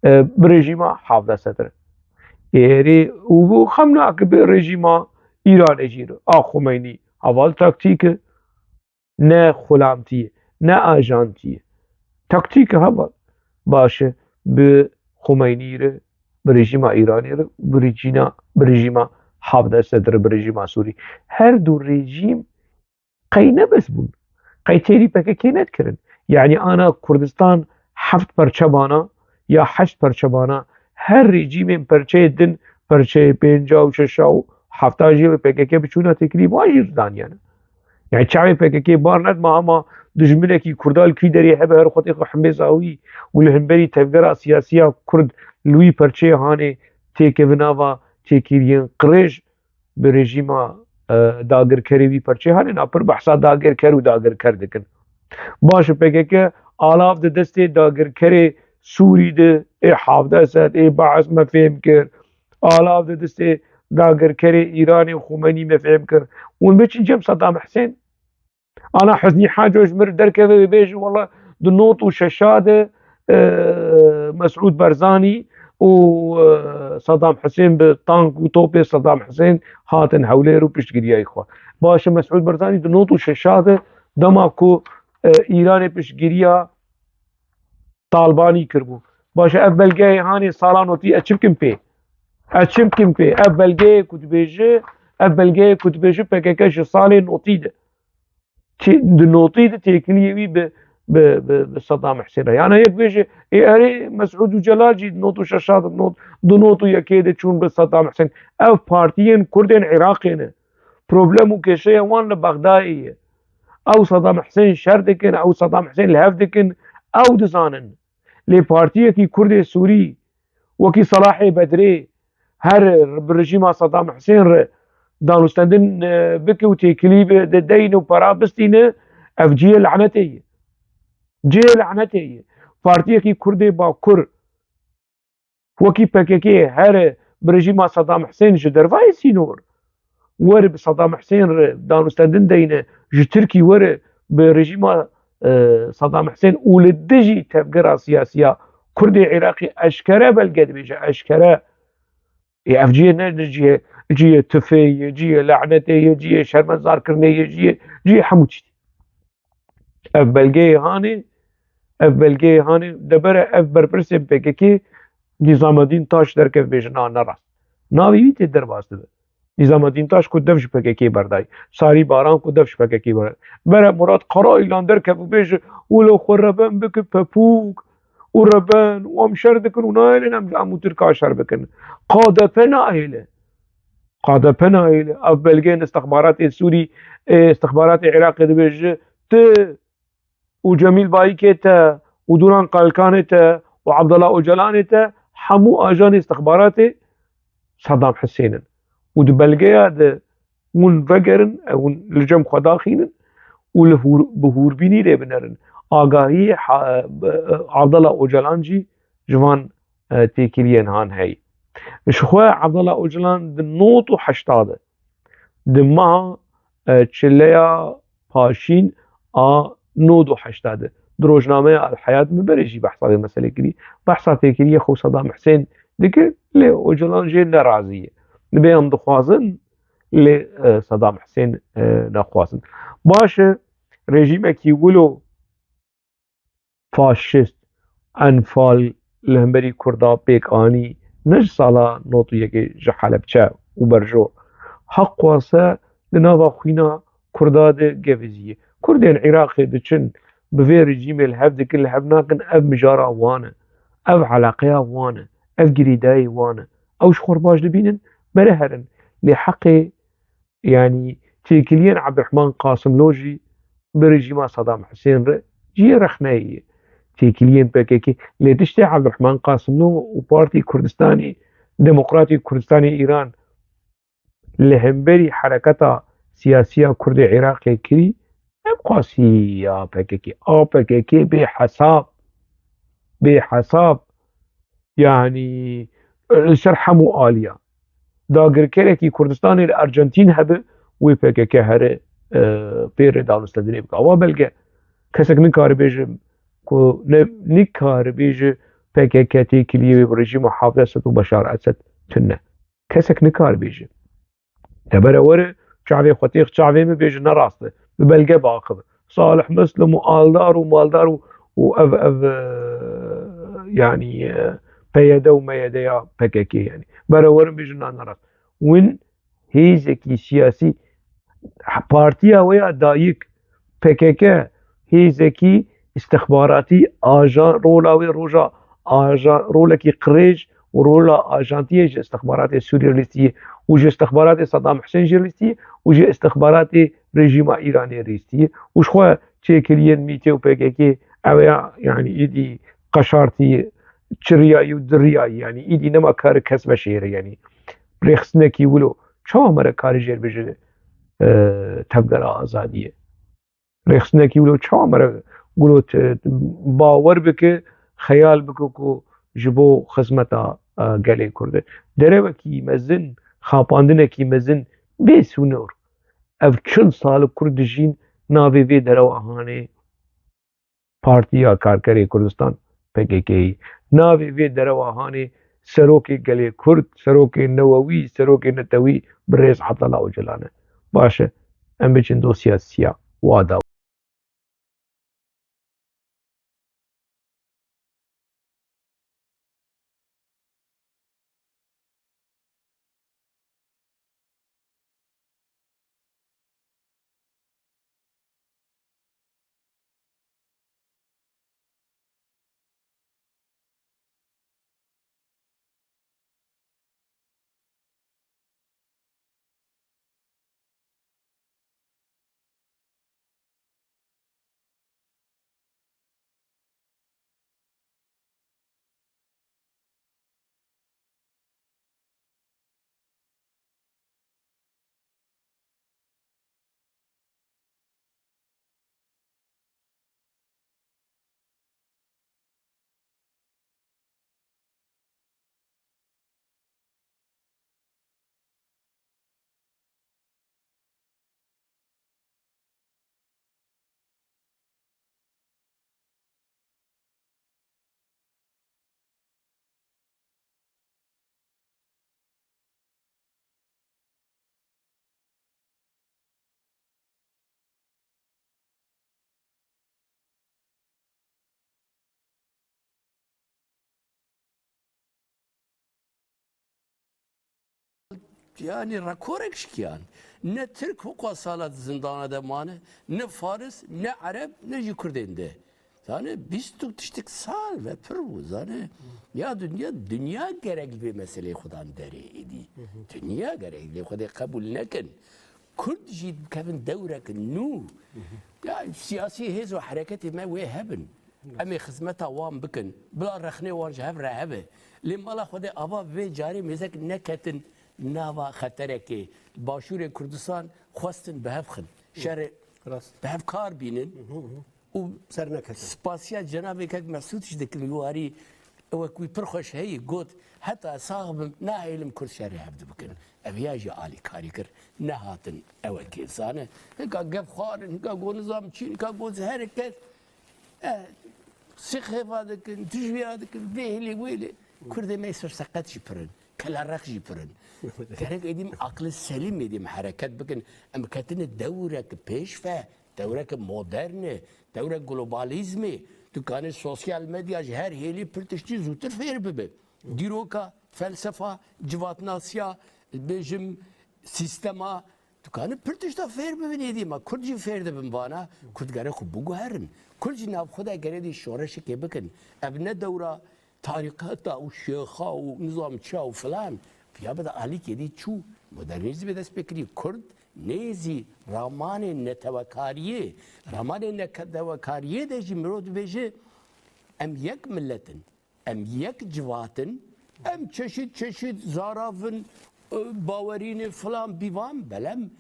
E, bi rejîma Hafid Esed re. Êrî û bû xem nake bi rejîma Îranê jî re. A Xumeynî heval taktîk e. Ne xulamtî ye, ne ajantî ye. Taktîk e heval. Baş e, bi Xumeynî re, bi rejîma Îranê re, bi rejîna, bi rejîma Hafid Esed re, bi rejîma Sûrî. Her du rejîm qey nebes bûn. Qey têrî P K K nedikirin. Yanî ana Kurdistan heft perçe bana ya heşt perçe bana, her rejîmên perçeyê din, perçeyê pênca û şeşa û hefta jî bi P K K biçûna têkilî wan jî daniyane. Yani çavê P K K bar nedima hema dijminekî Kurda li kî derê hebe her xwedê xwe hembêza wî û li hemberî tevgera siyasiya Kurd li wî perçeyê hanê têkevina va têkiliyên qirêj bi rejîma, e, dagirkerê wî perçê hanê, na pir behsa dagirker û dagirker dikin. Baş e, P K K alav di destê dagirkerê Sûrî de, ê Hafid Esed, ê Baas me fêm kir. Alav di destê dagirkerê Îranê Xumenî me fêm kir. Hûn biçin cem Saddam Husên. Ana Husnî Haco ji mir derkeve wê bêje, wela di not û şeşa de, e, Mesûd Barzanî û, e, Saddam Husên bi tank û topê Saddam Husên hatin Hewlêr û piştgiriyayê xwe. Baş e, Mesûd Barzanî di not û şeşa de dema ku, e, Îranê piştgiriya Talbanî kiribû. Baş e, ev belgeyê hanê sala notî ez çi bikim pê? Ez çi bikim pê? Ev belgeyê ku dibêje, ev belgeyê ku dibêje P K K ji salê notî de. Tê-, di notî de têkiliyê wî bi, bi, bi, bi Saddam Husên re. Yana yek bêje, ê erê Mesûd Ocalan jî di not û şeşa de not, di not û yekê de çûn bi Saddam Husên. Ev partiyên Kurdên Iraqê ne. Problem û kêşeya wan li Bexdayê ye. Ew Saddam Husên şer dikin, ew Saddam Husên li hev dikin, ew dizanin. Lê partiyekî Kurdê Sûrî, wekî Selahê Bedrê, her bi rejîma Saddam Husên re danûstendin, e, bike û têkilî bi de deyn û para bistîne, ev cihê lanetê ye. Cihê lanetê ye. Partiyekî Kurdê Bakur, wekî P K K, here bi rejîma Saddam Husên ji dervayê sînor, were bi Saddam Husên re danûstendin deyne, ji Tirkî were bi rejîma, e, Saddam Husên û li dijî tevgera siyasiya Kurdê Iraqî eşkere belge dibêje, eşkere. Ê, ev cihê ne cihê, cihê tifê ye, cihê lanetê ye, cihê şermezarkirinê ye, cihê, cihê hemû tiştî. Ev belgeyê hanê, ev belgeyê hanê, debere ev berpirsê P K K Nîzamedîn Taş derkev bêje na ne rast. Navê wî tê derbas dibe. Nîzamedîn Taş ku dev ji P K K berdayî. Sarî Baran ku dev ji P K K berdayî. Bere Murat Karayilan derkev û bêje, wilo xwe reben bike pepûk û reben û em şer dikin û nahêlin em ji em û Tirka şer bikin. K D P nahêle. K D P nayê li ev belgeyên istixbaratê Sûrî, ê, istixbaratê Iraqê dibêje, tu û Cemîl Bayikê te û Duran Kalkanê te û Abdullah Ocalanê te hemû ajanê istixbaratê Saddam Husên in. Û di belgeya de hûn vegerin, ew hûn li cem xwe daxînin û li hûr-, bi hûrbînî lê binerin. Agahiyê ha-, Abdullah Ocalan jî ji van, e, têkiliyên han heye. Ji xwe Abdullah Ocalan di nod û heşta de, di meha, e, çileya paşîn a nod û heşta de, di rojnameya El Hayat min berê jî behsa vê meselê kirî. Behsa têkiliyê xwe Saddam Husên dikir, lê Ocalan jê nerazî ye. Dibê em dixwazin, lê, e, Saddam Husên, e, naxwazin. Baş e, rejîmekî wilo faşist, enfal li hemberî Kurda pêk anî, ne ji sala nod û yekê ji Helebçe û berjor. Heq xwase di nava xwîna Kurda de geviziye. Kurdên Iraqê diçin, bi vê rejîmê li hev dikin, li hev nakin, ev mijara wan e, ev eleqeya wan e, ev girêdayî wan e. Ew ji xwe re baş dibînin, bere herin. Lê heqê Yanî têkiliyên Ebdurehman Qasimlo jî bi rejîma Saddam Husên re cihê rexneyê ye. Têkiliyên P K K, lê tiştê Ebdurehman Qasimlo û Partî Kurdistanê, Demokratî Kurdistanê Îran li hemberî hereketa siyasiya Kurdê Iraqê kirî, ne bi xwasiya P K K. A P K K bê hesab, bê hesab, yanî li ser hemû aliya. Dagirkerekî Kurdistanê li Arjantîn hebe, wê P K K here, e, pê re danûstendinê bike. Awa belge, kesek nikare bêje ku ne, nikare bêje P K K têkiliyê wê bi rejîma Hafez Esed û Beşar Esed tune. Kesek nikare bêje. Te bere were çavê xwe têx çavê min bêje ne rast e. Bi belge biaxive. Salih Muslim û Aldar û Maldar û, û ev, ev, e, yanî, e, P Y D û M Y D ya P K K yanî. Bere werin bêjin na ne rast. Win hêzekî siyasî, partiya we ya dayik P K K hêzekî îstixbaratî, ajan, rola wê roja ajan, rolekî qirêj û rola ajantiyê ji îstixbaratê Sûriyê re lîstiye û ji îstixbaratê Saddam Husên jî re lîstiye û ji îstixbaratê rejîma Îranê re lîstiye û ji xwe çêkiriyên MÎT'ê û P K K ew ya, yanî, îdî qeşartî, çiriyayî û diriyayî, yanî, îdî nema kar kes veşêre, yanî, rêxistinekî wilo çawa me re karê jêr bêje, e, tevgera azadiyê? Rêxistinekî wilo çawa me re gulo te bawer bike, xeyal bike ku ji bo xizmeta, e, gelê Kurd e. Derewekî mezin xapandinekî mezin bê sînor. Ev çil sal Kurd dijîn navê vê derewa hanê Partiya Karkerê Kurdistan, P K K'yî. Navê vê derewa hanê serokê gelê Kurd, serokê newewî, serokê netewî birêz Abdullah Ocalan e. Baş e, em biçin dosya siya wa da. Yani rekorek şikiyan. Ne Tirk hukwa sala di zindana de mane, ne Faris, ne Ereb, ne jî Kurdên de. Zane, bîst û tiştik sal ve pir bû, zane. Ya dinya, dinya gerek li vê meseleyê xwe dan derê êdî. Dinya gerek li vê xwe dê qebûl nekin. Kurd jî dikevin dewrek nû. Ya siyasî hêz û hereketê me wê hebin. Em ê xizmeta wan bikin. Bila rexnê wan ji hev re hebe. Lê mala Xwedê ava vê carê mêzek neketin nava xeterekê. Başûrê Kurdistan xwestin bi hev xin. Şerê Rast. Bi hev kar bînin. Û Ser neketin. Spasiya Cenabê Kek Mesûd jî dikim, ji warî wek wî pir xweş heyî got, heta sax bim, nahêlim Kurd şerê hev di bikin. Ev ya jî alîkarî kir. Nehatin ewekê zane. Hika gef xwarin, hika got nizam çîn, hika got her kes, eh, sixêfa dikin, tijviya dikin, vêhilê wêlê. Kurdê me ser seqet jî pirin, kelereq jî pirin. Gerek êdîm aqli selîm êdîm hereket bikin. Em ketine dewrek pêşve. Dewreke modern e, dewrek globalîzmê. Tu kanî sosyal medya ji her hêlî pir tiştî zûtir fêr bibe. Dîroka, felsefa, civatnasiya, bêjim, sîstema, tu kanî pir tişta fêr bibin êdî, ma Kurd jî fêr dibin vana, Kurd gere xwe biguherin. Kurd jî nav xwe de gere dî şoreşekê bikin. Ev ne dewra tarîqeta û şêxa û nizam çiya û filan. Piya bide alîkê dî çû. Modernîzmê dest pê kirî. Kurd nêzî ramanê netewekariyê, ramanê netewekariyê de jî mirov dibêje, em yek milet in, em yek civat in, em çeşît çeşît zarav in, e, bawerî ne filan bîvan, belem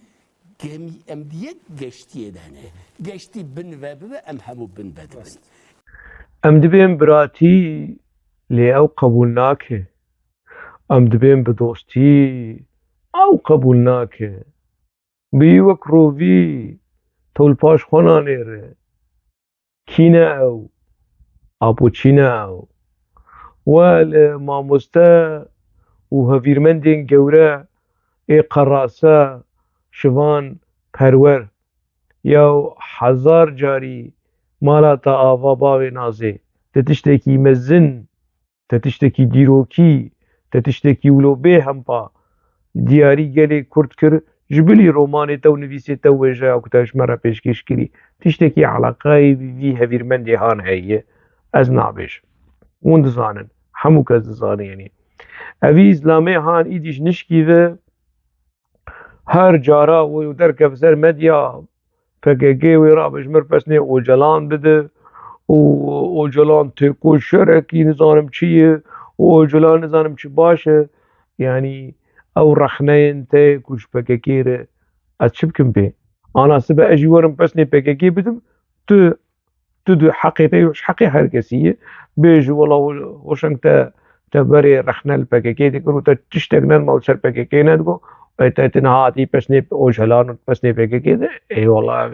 Gemî em di yek geştiyê de ne. Geştî bin ve bibe, em hemû bin ve dibin. Rast. Em dibên biratî, lê ew qebûl nake. Em dibên bi dostî, ew qebûl nake. Bi wek rovî, tewlpaş xwe nanêre. Kî ne ew? Apo çî ne ew? We li mamoste û hevîrmendên gewre ê qerase şivan Perwer, ya hezar carî mala te ava bavê nazê, te tiştekî mezin, te tiştekî dîrokî, te tiştekî wilo bêhempa diyarî gelê Kurd kir, ji bilî romanê te û nivîsê te û wêjeya ku te ji me re pêşkêş kirî, tiştekî eleqeyê vî, vî hevîrmendê han heye, ez nabêjim. Hûn dizanin, hemû kes dizane, yanî. Evî îzlamê han îdî ji nişkî ve her cara wê derkeve ser medya, P K K wê rabe ji mir pesnê Ocalan bide û Ocalan têko şerekî nizanim çi ye û Ocalan nizanim çi baş e. Yanî ew rexneyên te ku ji P K K re ez çi bikim pê? Ana sibe ez jî werim pesnê P K K bidim, tu, tu di heqê te ji heqê her kesî ye. Bêje wela ho-, hoşeng te te berê rexne li P K K dikir û te tiştek nema û ser P K K nedigot, e, te, te niha hatî pesnê Ocalan û pesnê P K K de, eyvallah,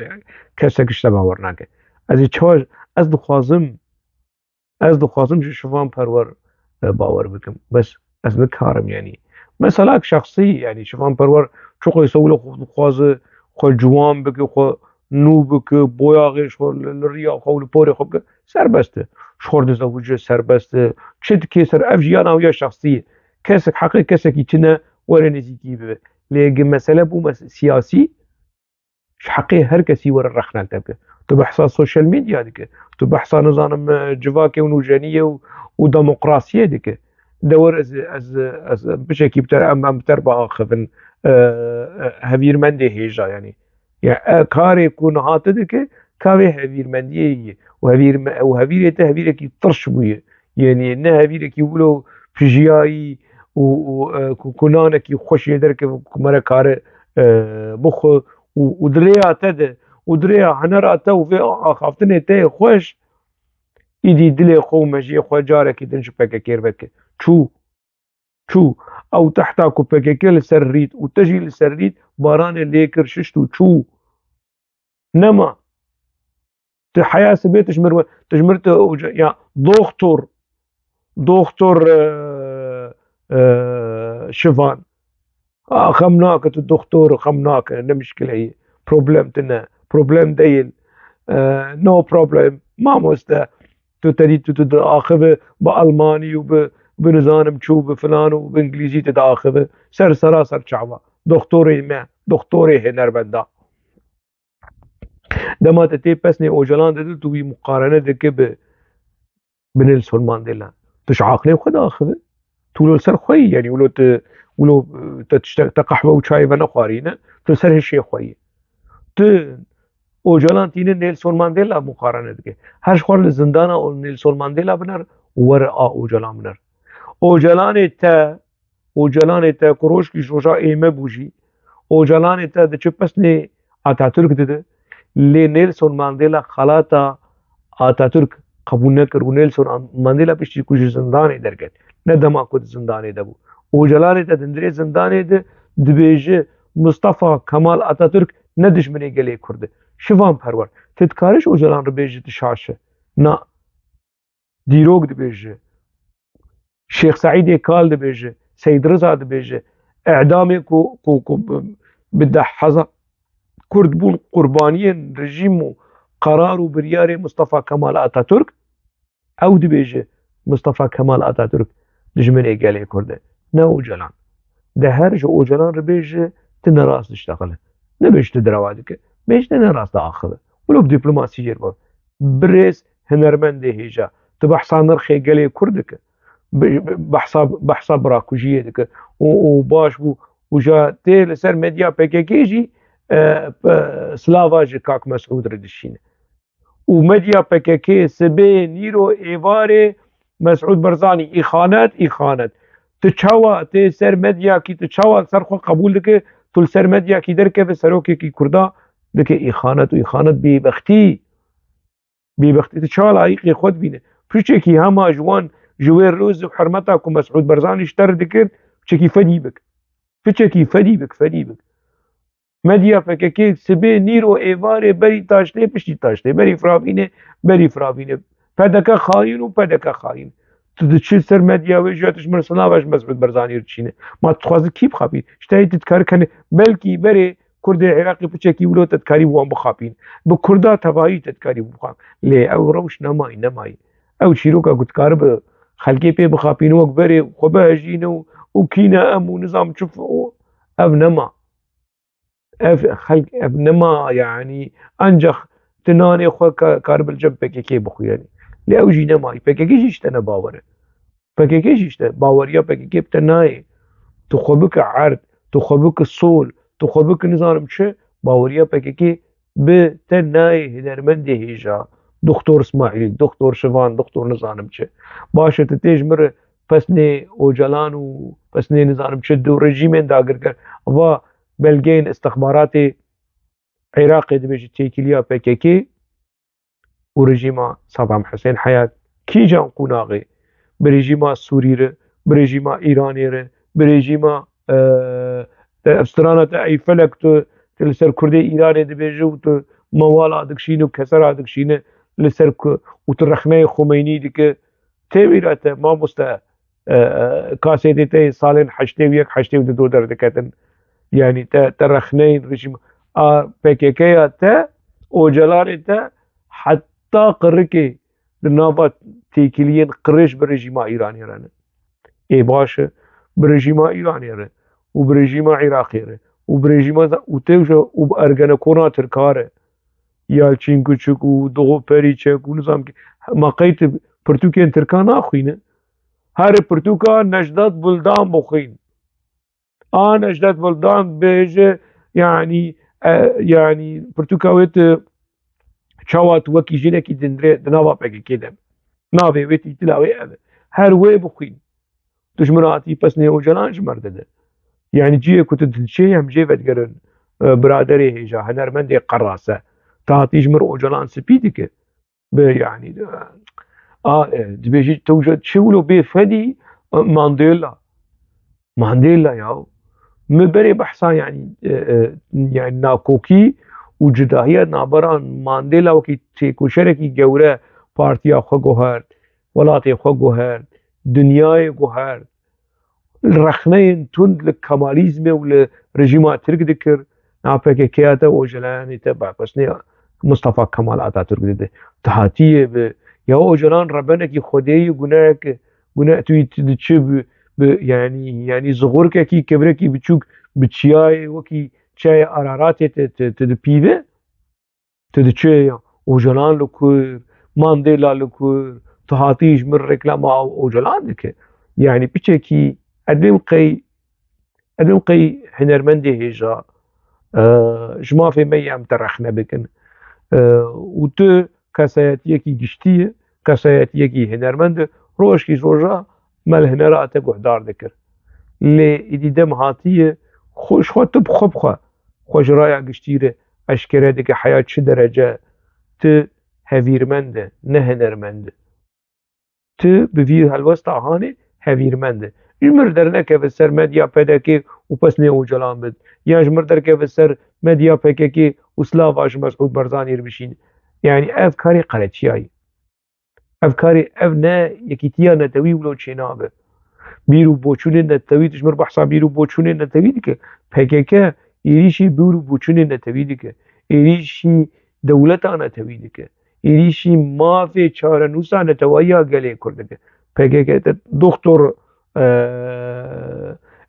kesek ji te bawer nake. Ez ê çawa, ez dixwazim, ez dixwazim ji Şivan Perwer, e, bawer bikim. Bes ez nikarim, yanî. Meselak şexsî, yanî Şivan Perwer çiqo wilo xwe dixwaze, xwe ciwan bike, xwe nû bike, boyaxê ji xwe li, li riya xwe û li porê xwe bike, serbest e. Ji xwe dizewice, serbest e. Çi dike ser ev jiyana wî ya şexsî ye. Kesek heqê kesekî tune were nêzîkî bibe. Lê gi mesele bû mes-, siyasî, ji heqê her kesî were rexne li te bike. Tu behsa sosyal medya dike. Tu behsa, nizanim, e, civakê û nûjeniyê û, û demokrasiyê dike. De wer ez, ez, ez piçekî bi te, em, em bi te re biaxivin, e, e, hevîrmendê hêja, yanî. Ya, e, karê ku niha tu dike, ka vê hevîrmendiyê ye. Û hevîrme-, û hevîrê te hevîrekî tirş bûye. Yanî ne hevîrekî wilo pijiyayî û, û, e, ku, ku nanekî xweş jê derkeve ku me re kare, e, bixwe û, û di rêya te de û di rêya hunera te û vê axaftinê te yê xweş, îdî dilê xwe û mejiyê xwe carekî din ji P K K re veke. Çû. Çû. Ew tehta ku P K K li ser rît û te jî li ser rît, baranê lê kir, şişt û çû. Nema. Tu heya sibê tu ji mir we, tu ji mir tu uca-, ya, doxtor, doxtor, e, e, Şivan. A, xem nake tu doxtor, xem nake, ne mişkile ye. Problem tune, problem değil. E, no problem. Mamoste, tu tedî tu, tu diaxive bi Almanî û bi, bi nizanim çû, bi filan û bi Îngilîzî tu diaxive. Ser sera ser çava. Doxtorê me, doxtorê hênermenda. Dema te tê pesnê Ocalan de tu wî muqarene dike bi, bi Nelson Mandela. Tu ji aqilê xwe diaxive. Tu wilo li ser xwe yî, yanî wilo tu, wilo, e, te tiştek, te qehwe û çayê venexwarîne, tu li ser hişê xwe yî. Tu Ocalan tîne Nelson Mandela muqarene dike. Her ji xwe li zindana Nelson Mandela biner, were a Ocalan biner. Ocalanê te, Ocalanê te ku rojkî ji roja ême bû jî, Ocalanê te diçe pesnê Atatürk dide, lê Nelson Mandela xelata Atatürk qebûl nekir û Nelson Mandela piştî ku ji zindanê derket, ne dema ku di zindanê de bû. Ocalanê te di hundirê zindanê de dibêje, Mustafa Kemal Atatürk ne dijminê gelê Kurd e. Şivan Perwer, tu dikarî ji Ocalan re bêjî tu şaş e? Na. Dîrok dibêje, Şêx Seîdê Kal dibêje, Seyd Riza dibêje, îdamê ku, ku, ku bi, bi deh hezar Kurd bûn qurbaniyên rejîm û qerar û biryarê Mustafa Kemal Atatürk, ew dibêje Mustafa Kemal Atatürk dijminê gelê Kurd e, ne Ocalan. De her ji Ocalan re bêje, tu nerast diştexile. Nebêj tu derewa dike. Bêj tu nerast diaxive. Wilo bi dîplomasî jê re bor. Birêz hunermendê hêja. Tu behsa nirxê gelê Kurd dike. Bi-, bi-, behsa, behsa birakujiyê dike. Û, û baş bû. Û ja tê li ser medya P K K jî, e, pe-, silava ji kak Mesûd re dişîne. Û medya P K K sibê, nîro, êvarê Mesûd Barzanî, îxanet, îxanet. Tu çawa tê ser medyakî, tu çawa li ser xwe qebûl dike, tu li ser medyakî derkeve serokekî Kurda dike îxanet û îxanet, bêbextî. Bêbextî, tu çawa layîqê xwe dibîne? Piçekî hema ji wan, ji wê rêz û hurmeta ku Mesûd Barzanî ji te re dikir, piçekî fedî bik. Piçekî fedî bik, fedî bik. Medya P K K sibê, nîro, êvarê, berî taştê, piştî taştê, berî firavînê, berî firavînê. P D K xayîn û P D K xayîn. Tu diçî ser medya wê, ji ya tu ji min re silava ji Mesûd Barzanî re dişîne. Ma tu dixwazî kî bixapî? Ji te yê tu dikarî kenê, belkî berê Kurdê Iraqê piçekî wilo te dikarî bi wan bixapîn. Bi Kurda tevayî te dikarî bixapî. Lê ew rewş nemayî, nemayî. Ew çîroka ku dikaribe xelkê pê bixapîne wek berê xwe bihejîne û, û kî ne em û nizam çi f-, û ev nema. Ev xelk, ev nema, yanî, ancax tu nanê xwe ka-, karibe li cem P K K bixwe, yanî. Lê ew jî nemayî. P K K jî ji te ne bawer e. P K K jî ji te, baweriya P K K bi te nayê. Tu xwe bike erd, tu xwe bike sol, tu xwe bike nizanim çi, baweriya P K K bi te nayê, hunermendê hêja. Doktor Îsmaîl, Doktor Şivan, Doktor nizanim çi. Baş e, tu tê ji min re pesnê Ocalan û pesnê nizanim çi du rejîmên dagirker, va belgeyên istixbaratê Iraqê dibêjî têkiliya P K K û rejîma Saddam Hussein heya kîjan qonaxê bi rejîma Sûrî re bi rejîma Îranê re, bi rejîma, e, te ev strana te Eyfelek tu, tu li ser Kurdê Îranê dibêje û tu mewala dikişîne û kesera dikişîne li ser ku û tu rexneyê Xumeynî dike. Tê bîra te, mamoste, e, e, kasetê te yê salên heştê û yek, heştê û du derdiketin. Yanî te, te rexneyên rejîm a P K K ya te, Ocalanê te heta qirikê di nava têkiliyên qirêj bi rejîma Îranê re ne. Ê baş e, bi rejîma Îranê re û bi rejîma Iraqê re û bi rejîma za-, û tevja û bi Ergenekona Tirka re. Yalçîn Kuçuk û Doğu Perinçek û nizam ki, ma qey tu pirtûkên Tirkan naxwîne? Here pirtûka Necdet Buldan bixwîn. A Necdet Buldan bêje, yanî, e, yanî pirtûka wê tu çawa tu wekî jinekî dindirê di nava P K K de. Navê wê tîtila wê ev e. Her wê bixwîn. Tu ji min hatî pesnê Ocalan ji mir dide. Yanî cihê ku tu diçê em jê vedigerin, e, biraderê hêja, hunermendê qerase. Tu hatî ji mir Ocalan spî dike. Bi, yanî, e, a, e, dibêjî tewja çi wilo bê fedî, e, Mandela. Mandela ya. Min berê behsa, yanî, e, e, yanî nakokî û cudahiya navbera Mandela wekî têkoşerekî gewre partiya xwe guhert, welatê xwe guhert, dinyayê guhert. Rexneyên tund li Kemalîzmê û li rejîma Tirk dikir. Na P K K ya te, Ocalanê te, bapesnê Mustafa Kemal Atatürk dide. Tu hatiye bi, ya Ocalan rebenekî xwedêyî, gunehek, guneh tu tu diçi bi, bi, yanî, yanî zixurkekî, kevrekî biçûk bi çiyayê, wekî çiyayê Araratê te, te, te dipîve. Tu diçe ya Ocalan li kur, Mandela li kur, tu hatî ji min reklama Ocalan dike. Yanî piçekî edbêm qey, edbêm qey hunermendê hêja, e, ji mafê me yê em te rexne bikin. E, û tu kesayetiyekî giştî ye, kesayetiyekî hunermend e, rojkî ji roja me li hunera te guhdar dikir. Lê êdî dem hatiye, xwe, ji xwe tu bi xwe bi xwe, xwe ji raya giştî re eşkere dike heya çi derece tu hevîrmend e, ne hunermend e. Tu bi vî helwesta hanê hevîrmend e. Ji mir dernekeve ser medya P D K û pesnê Ocalan bid. Ya ji mir derkeve ser medya P K K û silava ji Mesûd Barzanî re bişîn. Yanî ev karê qereçiyayî. Ev karê, ev ne yekîtiya netewî wilo çênabe. Bîr û boçûnên netewî, tu ji mir behsa bîr û boçûnên netewî dike. P K K êrîşî bîr û boçûnên netewî dike. Êrîşî dewleta netewî dike. Êrîşî mafê çarenûsa netewayiya gelê Kurd dike. P K K te doktor, e,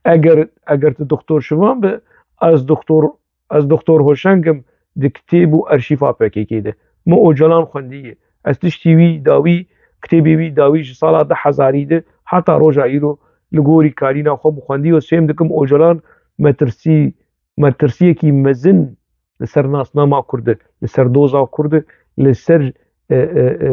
eger, eger tu doktor Şivan be, ez doktor Ez doktor Hoşeng im, di kitêb û erşîfa P K K de. Min Ocalan xwendiye. Ez tiştî wî dawî, kitêbê wî dawî ji sala du hezarî de heta roja îro li gorî karîna xwe min xwendiye û sêm dikim Ocalan metirsî, metirsiyekî mezin li ser nasnama Kurd e, li ser doza Kurd e, li ser, e, e, e,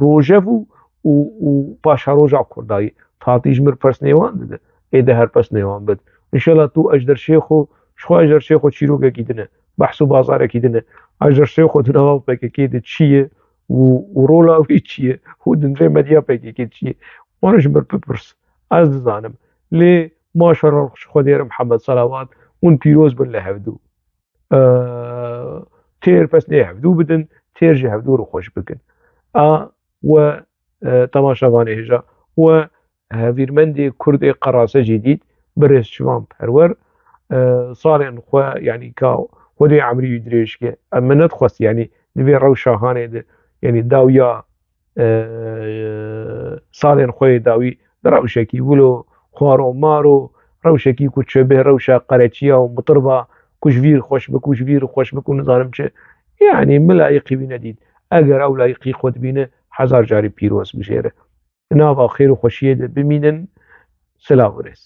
rojev û, û, û paşeroja Kurdayî. Tatî ji mir pesnê wan dide. Ê de her pesnê wan bid. Înşallah tu Ejder Şêxo, ji xwe Ejder Şêxo çîrokekî din e. Behs û bazarekî din e. Ejder Şêxo di nava P K K de çi ye û, û rola wî çi ye û di nirê medya P K K çi ye? Wan ji mir bipirs. Ez dizanim. Lê maşallah ji Xwedê re Mihemed Selawat, hûn pîroz bin li hevdû. E, têr pesnê hevdû bidin, têr ji hevdû re xweş bikin. A we, e, temaşevanê hêja, we hevîrmendê Kurdê qerase jî dît, birêz Şivan Perwer, e, salên xwe, yanî ka Xwedê emrî wî dirêj ke. Em min nedixwest, yanî di vê rewşa hanê de, yanî dawiya, e, salên xwe yê dawî di rewşekî wilo xwaro maro, rewşekî ku çêbê rewşa qereçiya û mitirba, ku ji vîr xweş bik û ji vîr xweş bik û nizanim çi. Yanî min layiqî wî nedît. Eger ew layiqî xwe dibîne, hezar carî pîroz bijêre. Di nava xêr û xweşiyê de bimînin. Silav û rêz.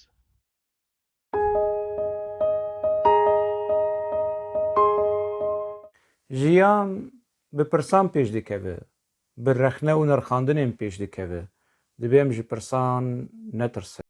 Jiyan bi pirsan pêş dikeve, bi rexne û nirxandinên pêş dikeve. Divê em ji pirsan netirsin.